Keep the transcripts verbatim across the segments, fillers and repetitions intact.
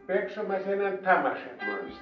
Παίξον μας έναν τάμασαν μόλις.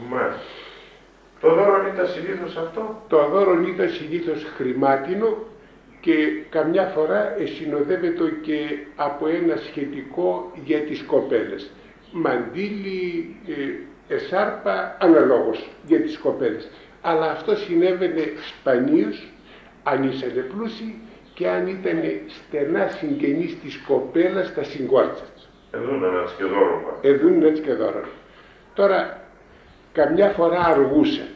Μάλιστα. Το δώρο ήταν συνήθως αυτό; Το δώρο ήταν συνήθως χρημάτινο και καμιά φορά εσυνοδεύεται και από ένα σχετικό για τις κοπέλες. Μαντίλι, ε, εσάρπα, αναλόγως για τις κοπέλες. Αλλά αυτό συνέβαινε σπανίως, αν ήσανε πλούσιοι και αν ήτανε στενά συγγενείς της κοπέλας τα συγγόρτσα τς. Εδούναν έτς και δώρο. Εδούναν έτς και δώρο. Τώρα, καμιά φορά αργούσαν.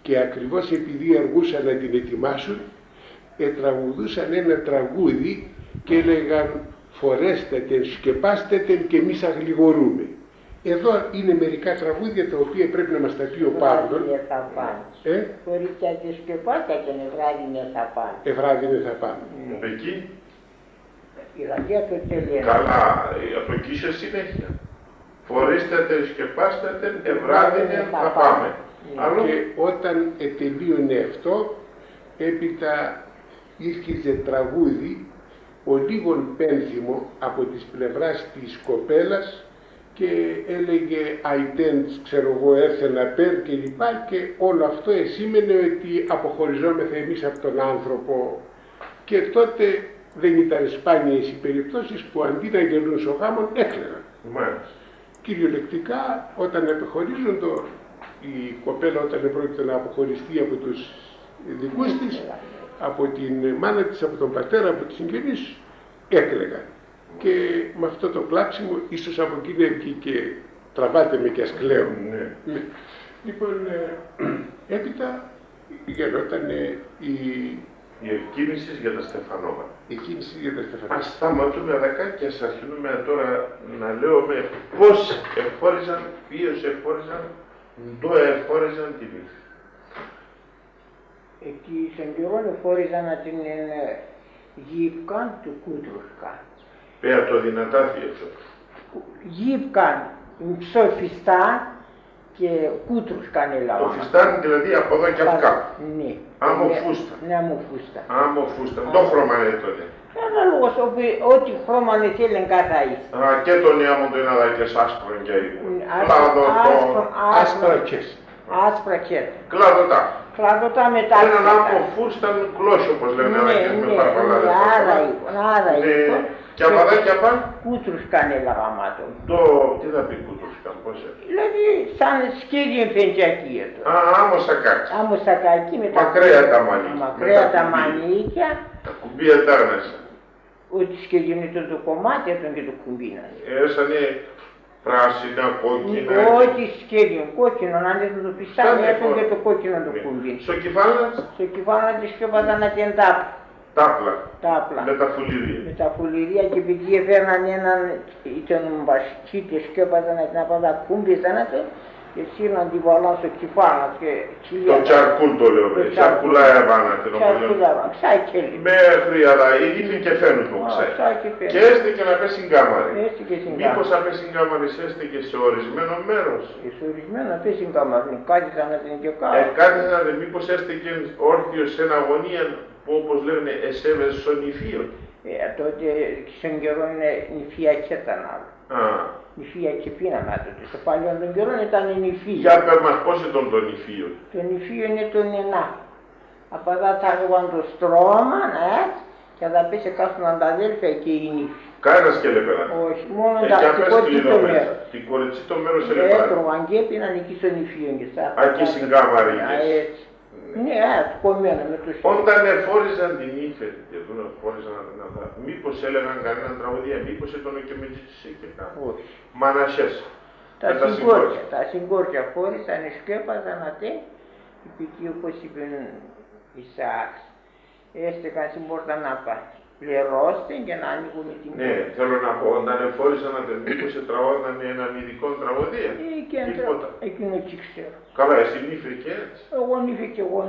Και ακριβώς επειδή αργούσαν να την ετοιμάσουν, ετραγουδούσαν ένα τραγούδι και έλεγαν: «Φορέστατεν, σκεπάστατεν και μη σα γληγορούμε». Εδώ είναι μερικά τραγούδια τα οποία πρέπει να μας τα πει ο Παύλος. Ευράδινε θα πάνε. Ε; Κορίτσια, και σκεπάστα και ευράδινε θα πάνε. Ευράδινε θα πάνε. Ναι. Εκεί. Η Ραγία το Τσελένο. Καλά, ε, από εκεί σε συνέχεια. «Φορέστατεν, σκεπάστατεν, ευράδινε θα πάμε». Ναι. Άλλο. Και όταν ετελείωνε αυτό, έπειτα ήρχιζε τραγούδι, ολίγον πένθυμο από της πλευράς της κοπέλας, και έλεγε «I tend», ξέρω εγώ, «έρθεν απέρ» και λοιπά, και όλο αυτό εσήμαινε ότι αποχωριζόμεθα εμείς από τον άνθρωπο. Και τότε δεν ήταν σπάνιες οι περιπτώσεις που, αντί να γελούν σο γάμον, έκλαιγαν. Μάλιστα. Κυριολεκτικά, όταν απεχωρίζοντο, η κοπέλα, όταν επρόκειτο να αποχωριστεί από τους δικούς της, από την μάνα της, από τον πατέρα, από τους συγγενείς, έκλαιγαν. Και με αυτό το κλάψιμο, ίσως από εκεί έβγε και «Τραβάτε με κι ας κλαίω». Ναι. Ναι. Λοιπόν, ε, έπειτα γινότανε η η εκκίνησης για τα Στεφανόβα. Η εκκίνησης για τα Στεφανόβα. Ας σταματούμε αδακά και ας αρχινούμε ατώρα να λέομε πώς εχώριζαν, ποίος εχώριζαν, ντο εχώριζαν τη μύθ. Εκεί σον καιρόν εχώριζαν ατην, ε, Γήπκαν και Κούτρουσκαν. Πέρα το δυνατά θείοψον. Γήπκαν, ψοφιστά, και Κούτρουσκαν ελάγαμε. Το φυστάν, δηλαδή, από εδώ και από κάτω. Ναι. Άμον φούσταν. Ναι, άμον φούσταν. Άμον φούσταν. Ντο χρώμαν έτονε; Αναλόγως, ό,τι χρώμαν εθέλεν καθ' αΐς. Α, και το νέαμον το είναι αδά και σ' άσπρον και αΐ. Κλάδο, το άσπρον, άσπρον. Άσπρα και. Κλάδο τ' άμον. Κλάδο τ' άμον. Έναν άμον φούσταν κλώσ', όπως λέγανε, ναι, με παραπαλάδες. Άρα είπαν, άρα είπαν. Και απ' αδά και απάν; Κούτρουσκαν ελάγαμε ατο. Το, τι θα πει κούτρουσκαν, πώς είναι; Δηλαδή, σαν σκέδι εμφεντζακί έτον. Α, άμον σακάκι. Άμον σακάκι με τα... Μακριά τα μανίκια. Μακριά τα μανίκια. Τα κουμπία τ' άμον εσάν. Ό,τι σκέδι έτον το κομμάτι έτον και το κουμπί έτον. Έσανε πράσινα, κόκκινα. Ό,τι σκέδι, κόκκινον, αν έτον το φυστάν έτον και το κόκκινον το κουμπί. Σο κεφάλ' ατ'ς; Σο κεφάλ' ατ'ς εσκέπαζαν ατείν τάπλα. Τάπλα. Τάπλα. Με τα φουλιρία. Με τα φουλιρία, και επειδή εφέρναν έναν, έτον μπασχίτ', εσκέπαζαν ατείν απ' αδά, κούμπιζαν ατο, Εσύρ'ναν τη βαλάν σο κεφάλ' ατ'ς και τσιλίαν. Το τσαρκούλ' το λέω, το ε, τσαρκούλ'. Τσαρκουλά έβαλαν την, όπως λέω. Τσαρκουλά έβαλαν, ξάι κελί. Μέχρι αδά, η νύφη και φαίνουν το ξάι. Ξάι και φαίνουν. Και έστεκεν απέσ' σην κάμαρην. Έστεκεν σην κάμαρην. Μήπως απέσ' σην κάμαρην έστεκεν σε ορισμένον μέρος; Ε, σε ορισμένον απέσ' σην κάμαρην, κάθισαν να την και κάτω. Ε, κάθισαν να την, μήπως έστεκεν όρθιος σ' έναν γωνίαν που, όπως λέγ'νε, εσέβες σον νηφίον; Ε, τότε, σον καιρόν, ε, νηφία 'κ' έταν άλλο. Α. Νηφία 'κ' επείναμε τότε. Σο παλιόν τον καιρόν ήτανε νηφία. Για πες μας, πώς έτον το νηφίον; Το νηφίον έτον ένα. Απ' αδά θα λέγαν το στρώμα, ε, και αδά πέσ' εκάθουνταν τα αδέλφια και η νύφη. Κανένας 'κ' ελέπεν. Όχι, μόνο τα, το κοριτσί το μέρος. Τη κοριτσί το μέρος ελέπεν. Έτρωγαν και έπιναν εκεί σον νηφίον και σ' Α, εκεί σην κάμαρην. Α, έτσι. Ναι, ας, κομμένον με το σώμα. Όταν εφόριζαν την νύφη, και δουν εφόριζαν να την αδά, μήπως έλεγαν κανέναν τραγωδία, μήπως έτον ο Κεμετζητσής εκεί κάτω; Όχι. Μαναχές. Με τα συγγόρκια. Τα συγγόρκια φόριζαν, εσκέπαζαν ατέ, είπε εκεί, όπως είπεν η Σάρας. Έστεκαν σην πόρταν να πα-, πληρώστε και να ανοίγουμε την πόρτα. Ναι, θέλω να πω, όταν εφόριζαν ατέ, μήπως έτραγωδαν έναν ειδικό τραγωδία; Ε, και αν τρα-, εκείνο 'κ' ξέρω. Καλά, εσύ νύφη 'κ' έτσι. Εγώ νύφη 'κ', εγώ,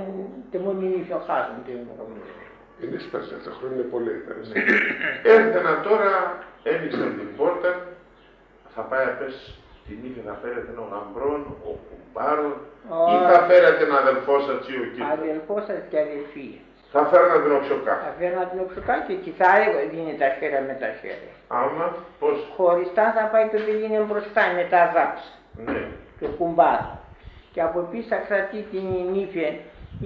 τε μόνη νύφη χάσαν, τε μόνη. Έν' έσπαζαν, τα χρόνια πολλά ήτανε. Έρθεν ατώρα, άνοιξαν την πόρτα, θα πάει απέσ' τη νύφη, θα φέρεται ο γαμπρόν, ο κουμπάρον, ή θα φέρεται αδελφός ατ'ς, ο κύριος; Αδελφός ατ'ς και αδελφία. Θα φέρναν την οξοκά. Θα φέρναν την οξοκά και εκεί θα δίνει τα χέρια με τα χέρια. Άμα, πώς; Χωριστά θα πάει το παιδίν εμπροστά με τα δάψ'. Ναι. Και ο κουμπάρον. Και από πίσω θα κρατεί την νύφη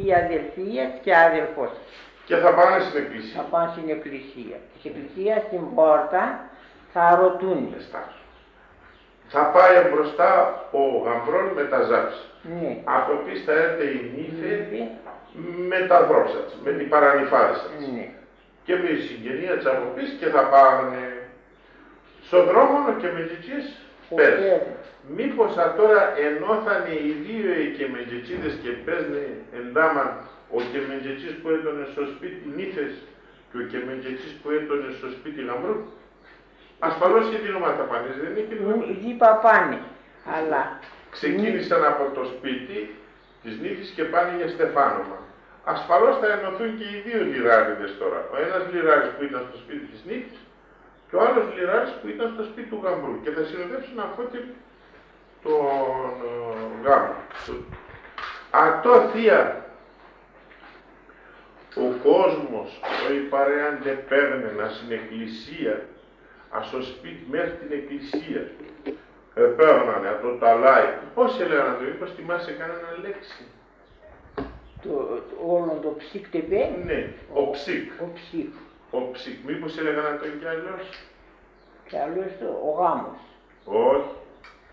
η αδελφία και αδελφός. Και θα πάνε στην εκκλησία. Θα πάνε στην εκκλησία. Της εκκλησίας στην πόρτα θα ρωτούνε. Εστάσου. Θα πάει εμπροστά ο γαμπρόν με τα δάψ'. Ναι. Από πίσω θα έρεται η νύφη. Νύφη. Με τα δρόψ' ατ'ς, με την παρανυφάδα ατ'ς. Ναι. Και με τη συγγενεία ατ'ς από πίσω και θα πάνε σον δρόμον ο Κεμετζητσής. Πες. Μήπως ατώρα ενώθανε οι δύο οι Κεμετζητσίδες και παίζ'νε εντάμαν, ο Κεμετζητσής που έτονε σο σπίτ' νύφης και ο Κεμετζητσής που έτονε σο σπίτ' γαμπρού; Ασφαλώς και την ομάδα πάνε, δεν είναι και... Δίπα πάνε, αλλά ξεκίνησαν από το σπίτι της νύφης και πάνε για στεφάνωμα. Ασφαλώς θα ενωθούν και οι δύο λιράριδες τώρα. Ο ένας λιράρης που ήταν στο σπίτι της νύφης και ο άλλος λιράρης που ήταν στο σπίτι του γαμπρού. Και θα συνοδεύσουν αφότ τον, ε, γάμο. Ατό, θεία, ο κόσμος, η παρέα ντ' επέγνεν, ας σην εκκλησία, ας σο σπίτ' μέχρι την εκκλησία. Επέγνανε, ατό ταλάι. Πώς έλεγαν ατό, μήπως θυμάσαι κανένα λέξη; Το, το, όλον το ψίκ' τ' επέ-, Ναι, ο ψίκ'. Ο ψίκ'. Ο ψίκ'. Μήπως έλεγαν ατό κι άλλος; Κι άλλος το, ο γάμος. Όχι.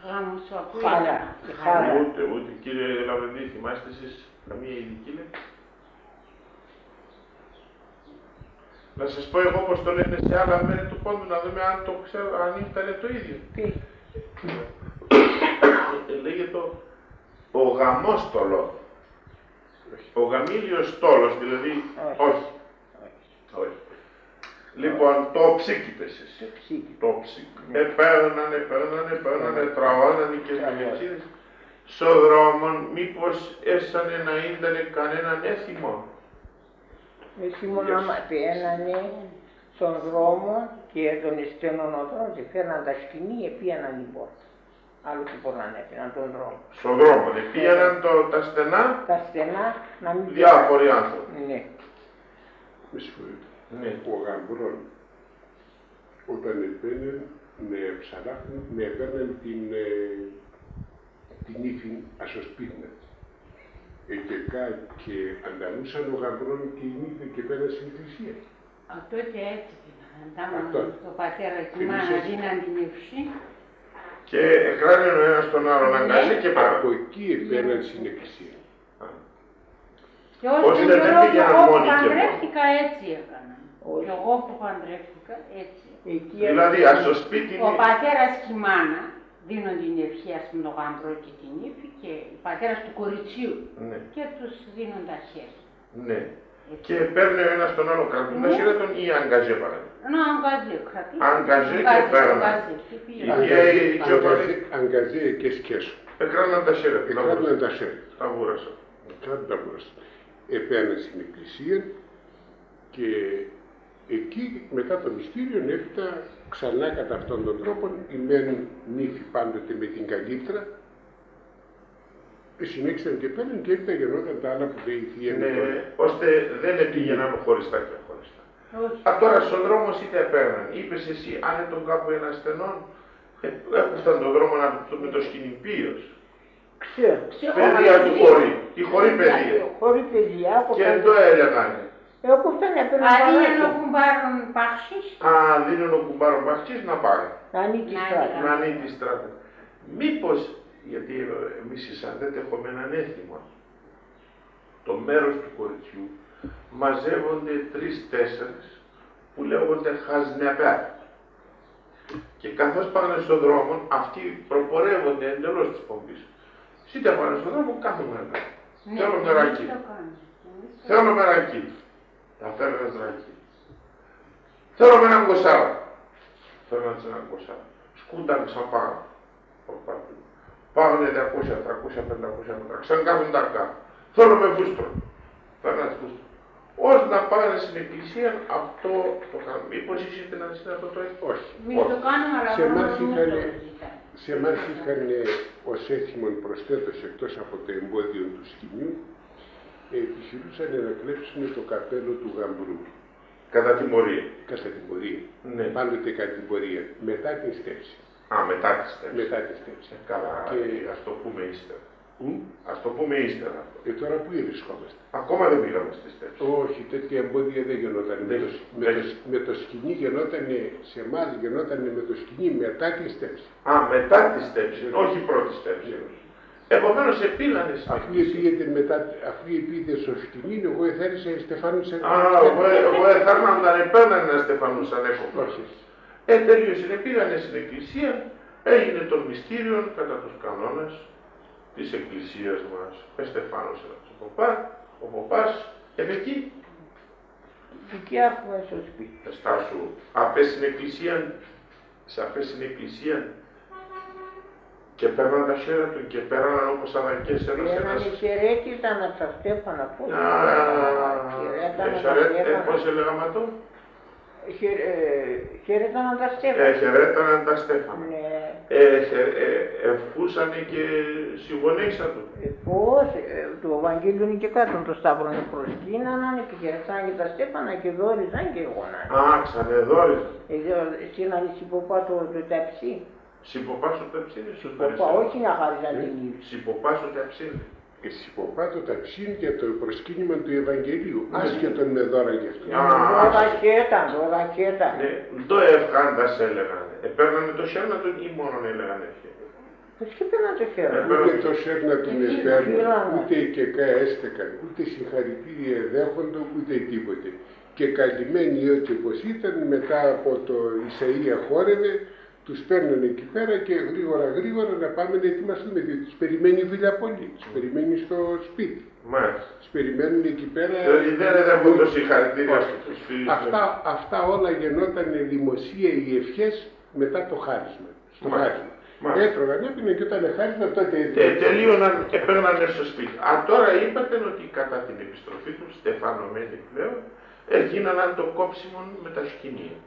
Γάμος σου ακούει. Χαρά, η χαρά. Ούτε, ούτε. Κύριε Λαυρεντή, θυμάστε εσείς καμία ειδική λέξη; Να σας πω εγώ πώς το λένε σε άλλα μέρη του Πόντου, να δούμε αν το ξέρω, αν ήτανε το ίδιο. Τι; Ε, λέγεται ο, ο γαμόστολο. Ο γαμήλιος στόλος, δηλαδή, όχι. Όχι. Όχι. Όχι. Λοιπόν, το ψίκ' είπες εσύ. Το ψίκ'. Το ψίκ'. Ναι. Επέγνανε, επέγνανε, επέγνανε, ναι, τραβάγανε και... Τραβάγανε. Μητσίδες. Σο δρόμον, μήπως έσανε να ίντανε κανέναν έθιμον; Έθιμον. Yes. Άμα επέγνανε σον δρόμον και τον στενόν οδόν, και φέρναν τα σκοινί, επίαναν την πόρτα. Άλλο τ' επούρ'ναν, έπιναν τον δρόμον. Σον δρόμον, επίαναν το, τα στενά. Τα στενά, να μην... Διάφοροι άνθρωποι. Ναι. Με συγχωρείτε. Ναι. Ο γαμπρόν, όταν επέγνεν, ναι, εψαράκ'νεν, ναι, επέγνεν την, ε, την νύφην ας σο σπίτ'ν ατ'ς. Ε, και κα-, και ανταλούσαν ο γαμπρόν και η νύφη και επέγναν σην εκκλησία. Ατό και έτσι δίναν. Ατό. Αντάμαν ο πατέρας και η μάνα δίναν την ευσύν. Και εκράτ'νεν ο ένας τον άλλον, αγκαζέ και παρά. Από εκεί επέγναν σην εκκλησία. Α. Και ώστε... Ώστε να μην πηγαίναν μόνοι και μόνοι. Και εγώ που παντρεύτηκα, έτσι έκανα. Και εγώ που παντρεύτηκα, έτσι έκανα. Εκεί... Δηλαδή, ας σο σπίτ'... Ο πατέρας και η μάνα δίνουν την ευχή, ας πούμε, τον γαμπρό και την νύφη και ο πατέρας του κοριτσιού, ναι, και τους δίνουν τα χέρια. Ναι. Και παίρνει ο ένας τον άλλο, κρατούν τα χέρια τον, ναι, ή αγκαζέ παρά; Ναι, αγκαζέ, κρατούν. Αγκαζέ και παίρνουν. Αγκαζέ, αγκαζέ, και... Αγκαζέ, αγκαζέ και σκέσουν. Εκράτ'ναν τα χέρια του, εκράτ'ναν τα χέρια του. Εκράτ'ναν τα χέρια του. Επέαν σην εκκλησίαν και εκεί μετά το μυστήριον έπειτα ξανά, κατά αυτόν τον τρόπον, οι μεν νύφοι πάντοτε με την καλύπτρα, ε, συνέχισαν και επέαν και έπειτα γινόταν τα άλλα που λέει η θεία. Ναι, ώστε δεν επήγαιναν χωριστά και χωριστά. Όχι. Α, τώρα, σον δρόμον σίτε επέαναν. Είπες εσύ, αν έτον κάπου έναν ασθενόν, ε, έκουφταν τον δρόμον να το, με το σκοινίν ποίος. Ξέρω, ξέρω. Παιδία του χωρί. Η χωρί παιδία. Χωρί παιδία, και ντο έλεγανε. Εκούφτανε, επέαναν παράθυρα. Αδύναν ο κουμπάρον παχτσίν. Α, αδύναν ο κουμπάρον παχτσίν, να πάνε. Να ανοίγει τη στράτα. Να ανοίγει τη στράτα. Μήπως, γιατί, ε, εμείς οι Σαρδέτ έχουμε έναν έθιμον. Το μέρος του κοριτσιού, μαζεύονται τρεις-τέσσερις που λέγονται χασνεπέρ. Και καθώς πάνε στον δρόμο, αυτοί προπορεύονται εντελώς της πομπής. Σίτε πάνε στον δρόμο, κάθουνε. Ναι, θέλω μεράκι. Εμείς το κάνουμε. Εμείς το... Θέλω μεράκι. Θα φέρνες ρακί. Θέλω με έναν κοσάρα. Φέρναν έναν κοσάρα. Σκούνταν ξαπάνω. Πα-, πα-, πάγανε διακόσια, τριακόσια, πεντακόσια μέτρα. Ξαν κάθουνταν κάτω. Θέλω με φούστρον. Φέρναν φούστρον. Ώσπου να πάγανε σην εκκλησίαν, αυτό το κάνουν. Μήπως ίσχυ σην Ασίαν αυτό το έθιμον; Όχι. Εμείς το κάνουμε, αλλά... Σε εμάς είχανε, σε εμάς είχανε ως έθιμον προσθέτως, εκτός από το εμπόδιον του σκοινιού, ε, επιχειρούσανε να κλέψουνε το καπέλο του γαμπρού. Κατά τιμωρία. Κατά τιμωρία. Ναι. Πάντοτε κατ' τιμωρία. Μετά την στέμψην. Α, μετά τη στέμψη. Μετά τη στέμψη. Ε, καλά, και ας το πούμε ύστερα. Μμ. Ας το πούμε ύστερα αυτό. Ε, τώρα πού βρισκόμαστε; Ακόμα δεν πήγαμε στη στέμψη. Όχι, τέτοια εμπόδια δεν γινόταν. Δεν, με το σ-, με το σ-, με το σκοινί γινότανε, σε εμάς γινότανε με το σκοινί μετά τη στέμψη. Α, μετά τη στέμψη, ναι, όχι πρώτη στέμψη. Ναι. Επομένως, επήγανε σην εκκλησίαν. Αφού επήγεται μετά, αφού επήγεται σο σκοινίν, εγώ εθέρισα εστεφάνωσαν. Α, εγώ, εγώ εθέρναν, επέαναν εστεφάνωσαν, έχω. Όχι. Ε, τελείωσεν, επήγανε σην εκκλησίαν, έγινε το μυστήριον, κατά τους κανόνες της εκκλησίας μας. Εστεφάνωσεν ο παπά-, ο παπάς, ε, εκεί. Εκεί έχουμε σο σπίτι. Εστάσου, απέσ' σην εκκλησίαν, σ' απέσ' σην εκκλησίαν, και επέρναν τα χέρια ατουν και επέρναν όπως αδακές ένας-ένας. Επέρνανε, χαιρέτιζαν ατσα στέφανα, πώς... Α, χαιρέτιζαν, ε, χαιρέτ-, ε, πώς έλεγαμε ατο; Χαιρε-, ε, χαιρέταναν τα στέφανα. Ε, χαιρέταναν τα στέφανα. Ναι. Ε, χε-, ε, ευχούσανε και σοι γονείς ατουν. Ε, πώς, ε, το Ευαγγέλιο είναι και κάτω, το σταυρόν επροσκύναναν, και χαιρέταναν και τα στέφανα και δώριζαν και γονάνε. Α, ξαν εδώριζαν. Ε, δω-, στείνανε σην ποπά το, το ταψίν. Σην ποπά σο ταψίν, σο... Σην ποπά, όχι να χάριζαν την ύλη. Σην ποπά σο ταψίν. Ε, σην ποπά το ταψίν για το προσκύνημα του Ευαγγελίου. Α, ναι. Άσχετον με δώρα και αυτό. Α, δώρα χαίταν, δώρα χαίταν. Ναι, ντο ευχάντας έλεγανε; Επέρνανε το χέρ' ατουν ή μόνον έλεγανε χαίρ'; Πώς και επέρνανε το χέρ' ατουν; Επέρνανε. Ούτε το χέρ' ατουν επέρνανε, ούτε κεκά έστεκαν, ούτε συγχαρητήρια εδέχοντο, ούτε τίποτε. Και καλυμμένοι έτσι όπως ήταν, μετά από το Isaia χόρευε, τους παίρνανε εκεί πέρα και γρήγορα γρήγορα να πάμε να ετοιμαστούμε, διότι τους περιμένει η δουλειά πολύ, τους περιμένει στο σπίτι. Μάλιστα. Τους περιμένουν εκεί πέρα. Δηλαδή δεν έδιναν το συγχαρητήριο... Όχι. Στους φίλους. Αυτά, αυτά όλα γινόταν δημοσία οι ευχές μετά το χάρισμα. Μάλιστα. Μάλιστα. Έτρωγαν, έπιναν και όταν εχάριζαν, τότε... Τε-, τελείωναν, επέρνανε σο σπίτι. Α, τώρα είπατε ότι κατά την επιστροφή τους, στεφανωμένοι πλέον, εγίναναν το κόψιμον με τα σκοινία.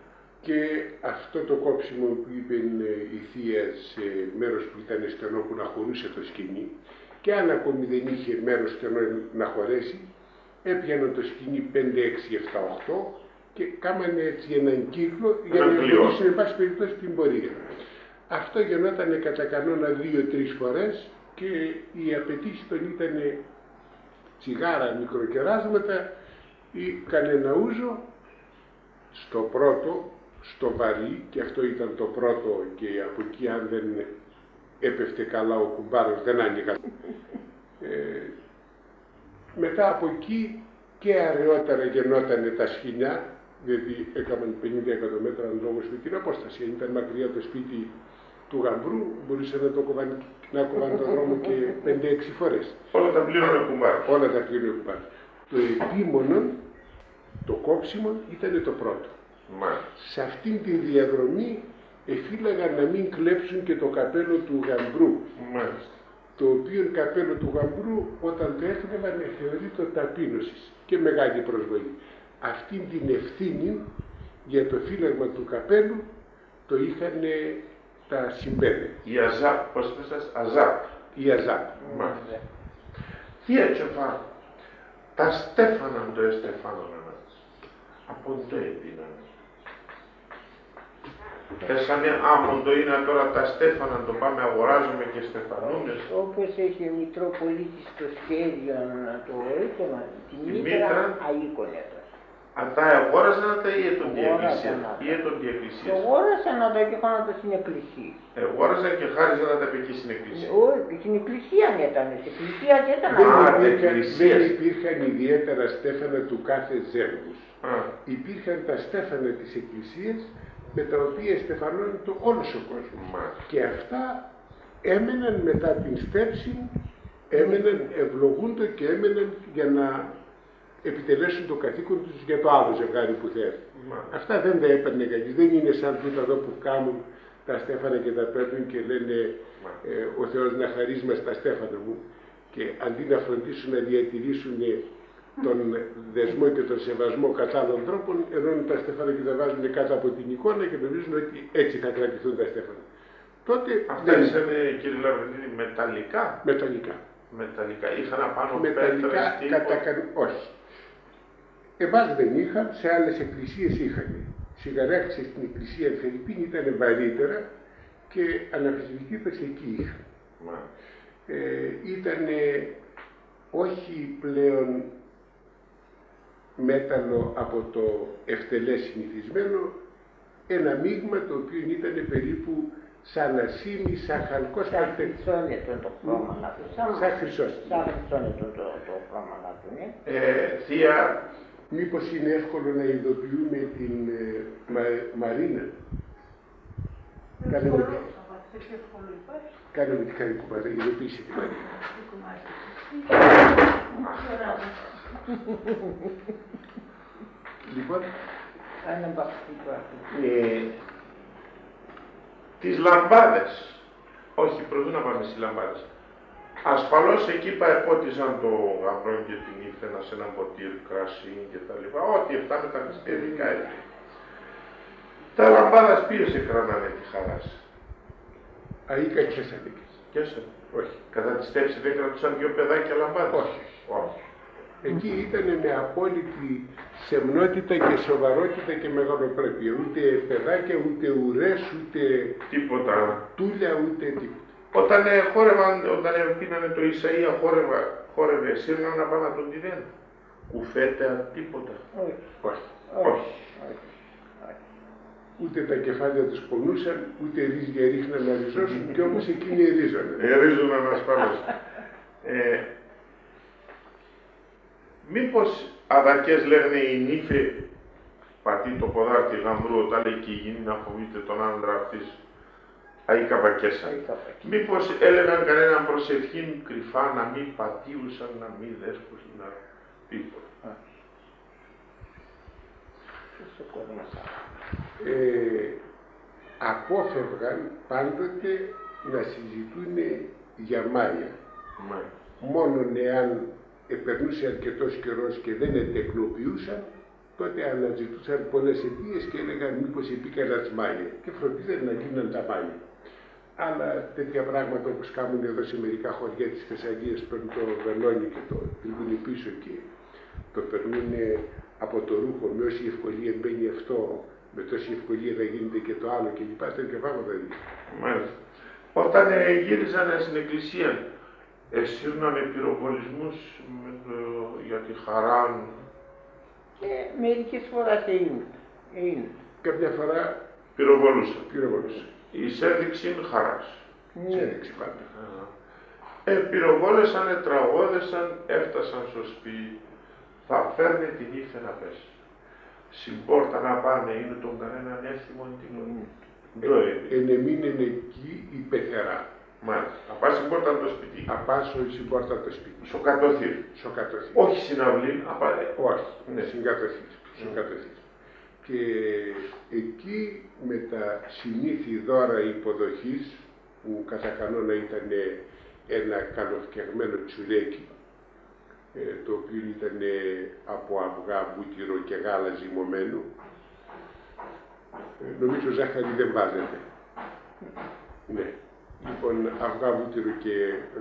Και αυτό το κόψιμον που είπεν, ε, η θεία, σε μέρος που ήτανε στενό, που να χωρούσε το σκοινί, και αν ακόμη δεν είχε μέρος στενό να χωρέσει, έπιαναν το σκοινί πέντε, έξι, εφτά, οχτώ και κάμανε έτσι έναν κύκλο για να εμποδίσουν, εν πάση περιπτώσει, την πορεία. Αυτό γινότανε κατά κανόνα δύο-τρεις φορές και οι απαιτήσεις ατουν ήτανε τσιγάρα, μικροκεράσματα, ή κανένα ούζο, στο πρώτο, στο βαρύ, και αυτό ήταν το πρώτο, και από εκεί, αν δεν έπεφτε καλά ο κουμπάρος, δεν άνοιγαν. Ε, μετά από εκεί και αραιότερα γινότανε τα σκοινιά, διότι έκαναν πενήντα εκατομέτρα αναλόγως με την απόσταση. Αν ήταν μακριά το σπίτι του γαμπρού, μπορούσε να το κόβαν, να κόβαν τον δρόμο και πέντε-έξι φορές. Όλα τα πλήρωνε ο κουμπάρος. Όλα τα πλήρωνε ο κουμπάρος. Το επίμονον, το κόψιμον, ήτανε το πρώτο. Μάλιστα. Σ' αυτήν την διαδρομή εφύλαγαν να μην κλέψουν και το καπέλο του γαμπρού. Μάλιστα. το οποίο καπέλο του γαμπρού, όταν το έκλεβαν, εθεωρείτο ταπείνωσης και μεγάλη προσβολή. Αυτήν την ευθύνη για το φύλαγμα του καπέλου το είχαν τα συμπέδε. Η ΑܙΑΠ, πώς είπες, ΑܙΑΠ. Η ΑܙΑΠ. Μάλιστα. Θεία Τσοφά, τα στέφανα ντο εστεφάνωναν, απόντο εποίνανε; Έσανε άμον ντο είναι ατώρα τα στέφανα ντο πάμε αγοράζουμε και στεφανούμε; Όπως έχει ο Μητροπολίτης το σχέδιο, το, το, τη Τη μήτρα, μήτρα. Αΐκον έτον. Ατά εγόρασαν ατα, ατά, ή έτον τη Εγόρασαν εκκλησία; Ατα. Ή έτον τη εκκλησία. Εγόρασαν ατα και χάναν τα στην εκκλησία. Εγόρασαν και χάριζαν ατα π' εκεί στην εκκλησία. Ω, στην εκκλησία έτανε, στην εκκλησία και έτανε. Δεν Α, τα υπήρχαν, εκκλησίας. Δεν υπήρχαν ιδιαίτερα στέφανα του κάθε ζεύγους. Α. Υπήρχαν τα στέφανα της εκκλησίας, με τα οποία στεφανώνεται όλος ο κόσμος. Μάλιστα. Και αυτά έμεναν μετά την στέψη, έμεναν, ευλογούντο και έμεναν για να επιτελέσουν το καθήκον τους για το άλλο ζευγάρι που θα έρθει. Μάλιστα. Αυτά δεν τα έπαιρνε κανείς. Δεν είναι σαν τούτα εδώ που κάνουν τα στέφανα και τα παίρνουν και λένε, Μάλιστα. ε, «Ο Θεός να χαρίζει μας τα στέφανα μου». Και αντί να φροντίσουν να διατηρήσουν τον δεσμό και τον σεβασμό κατά άλλων τρόπων, ενώνουν τα στέφανα και τα βάζουν κάτω από την εικόνα και νομίζουν ότι έτσι θα κρατηθούν τα στέφανα. Τότε Αυτά δεν ήσανε, κύριε Λαυρινίδη, μεταλλικά; Μεταλλικά. Μεταλλικά. Είχαν απάνω Μεταλλικά πέτρες, τίποτα; Κατα καν-, όχι. Εμάς δεν είχαν, σε άλλες εκκλησίες είχανε. Σιγαράκη, στην εκκλησία Φερρυπίν ήτανε βαρύτερα και αναμφισβητήτως εκεί είχαν. Μάλιστα. Ε, ήτανε όχι πλέον μέταλλο από το ευτελές συνηθισμένο, ένα μείγμα το οποίο ήτανε περίπου σαν ασήμι, σαν χαλκό, Σαν σαν τε- χρυσόν έτον το χρώμα ατουν. Σαν, Σαν χρυσόν. Σαν χρυσόν έτον το, το χρώμα ατουν, ναι. Ε, θεία, μήπως είναι εύκολο να ειδοποιούμε την, ε, Μα-, Μαρίνα; Κάνε μου, κάνε μου τη χάρη, κουμπάρε, ειδοποίησε τη Μαρίνα. Λοιπόν, Κάνε μπαχτή, ε, τις λαμπάδες. Όχι, προτού να πάμε στις λαμπάδες. Ασφαλώς εκεί πα επότιζαν το γαμπρόν και την ύφαινα σ' έναν ποτήρ κρασί και τα λοιπά. Ό,τι εφτάμε τα χριστιανικά έθιμα. Τα λαμπάδας ποίος εκρανάνε τη χαρά σ'; Αΐκα κέσανε. Κέσανε. Όχι. Κατά τη στέψη δεν κρατούσαν δυο παιδάκια λαμπάδες; Όχι. Όχι. Εκεί ήτανε με απόλυτη σεμνότητα και σοβαρότητα και μεγαλοπρέπεια. Ούτε παιδάκια, ούτε ουρές, ούτε Τίποτα. Τούλια, ούτε τίποτα. Όταν, ε, χόρευαν, όταν, ε, πίνανε το Ισαΐα, χόρευα-, χόρευε, εσύρναν απάν' ατον τιδέν; Κουφέτα, τίποτα; Όχι. Όχι. Όχι. Ούτε τα κεφάλια τους πονούσαν, ούτε ρύζια ρίχναν να ριζώσουν, κι όμως εκείνοι ερίζωναν. Ερίζωναν ασφαλώς. Ε, μήπως αδακές λέγ'νε η νύφη, πατεί το ποδάρ' τη γαμπρού, όταν λέει και η γυνή να φοβείται τον άντρα αυτής, αΐκα πα κέσανε. Αΐκα πα κέσανε. Μήπως έλεγαν κανέναν προσευχήν κρυφά, να μη πατίουσαν, να μη δέσκουσαν, να, τίποτα; Α. Ε, απόφευγαν πάντοτε να συζητούνε για μάγια. Μάγια. Μόνον εάν επερνούσε αρκετός καιρός και δεν ετεκνοποιούσαν, τότε αναζητούσαν πολλές αιτίες και έλεγαν μήπως εποίκαν ατ'ς μάγια. Και φροντίζαν να λύναν τα μάγια. Άλλα τέτοια πράγματα όπως κάμουνε εδώ σε μερικά χωριά της Θεσσαλίας, παίρνουν το βελόνι και το τρίβουνε πίσω και το περνούνε από το ρούχο, με όση ευκολία μπαίνει αυτό, με τόση ευκολία θα γίνεται και το άλλο και λοιπά, τέτοια πράγματα είναι. Μάλιστα. Όταν, ε, γύριζαν στην εκκλησία, εσύρνανε πυροβολισμούς με το, για τη χαράν; Ε, μερικές φορές έιντ', έιντ'. Καμιά φορά Πυροβολούσαν. Πυροβολούσαν. Εις έδειξην χαράς. Ναι. Εις έδειξην πάντα. Ε, πυροβόλεσαν, ε, τραγώδεσαν, έφτασαν σο σπίτ'. Θα φέρ'νε τη νύφη απέσ'. Σην πόρταν απάν' έιντ' ατον κανέναν έθιμον, τίποτα; Μμμ. Ντο έι'; Ενεμείνεν εκεί η πεθερά. Μάλιστα. Απάν' σην πόρταν το σπιτί. Απάν' σο, σην πόρταν το σπιτί. Σο κατοθύρ'. Σο κατοθύρ'. Όχι σην αυλήν, απάν', ε, Όχι, ναι. Σην κατοθύρ'. Σο κατοθύρ'. Και εκεί με τα συνήθη δώρα υποδοχής, που κατά κανόνα ήτανε ένα καλοφτιαγμένο τσουρέκι, ε, το οποίο ήτανε από αυγά, βούτυρο και γάλα ζυμωμένο. Ε, νομίζω ζάχαρη δεν βάζετε. Ναι. Λοιπόν, αυγά, βούτυρο και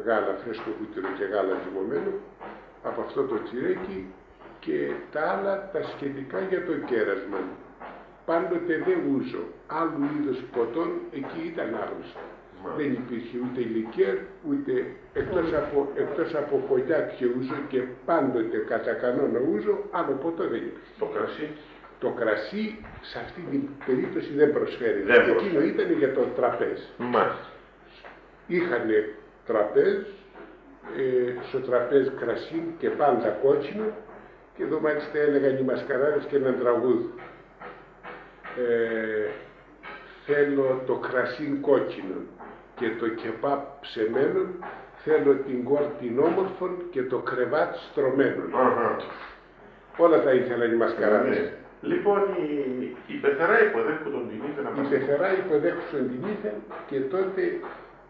γάλα, φρέσκο βούτυρο και γάλα ζυμωμένο, από αυτό το τσουρέκι και τα άλλα τα σχετικά για το κέρασμα. Πάντοτε δεν ούζω. Άλλου είδους ποτών εκεί ήταν άγνωστα. Μάλιστα. Δεν υπήρχε ούτε λικέρ, ούτε, εκτός από, εκτός από κονιάκ και ούζο, και πάντοτε, κατά κανόνα, ούζο, άλλο ποτό δεν υπήρχε. Το κρασί; Το κρασί σε αυτή την περίπτωση δεν προσφέρεται. Δεν προσφέρεται. Εκείνο ήταν για το τραπέζι. Μάλιστα. Είχανε τραπέζ, ε, στο τραπέζ κρασί και πάντα κόκκινο, και εδώ μάλιστα έλεγαν οι μασκαράδες και έναν τραγούδι. Ε, «Θέλω το κρασί κόκκινο και το κεπάπ ψεμένον, θέλω την κόρ' την όμορφον και το κρεβάτ' στρωμένον». Αχά. Όλα τα ήθελαν οι μασκαράδες. Ναι. Λοιπόν, η, η πεθερά υποδέχκουτον την ύφεν. Η πεθερά υποδέχκουτον την ύφεν και τότε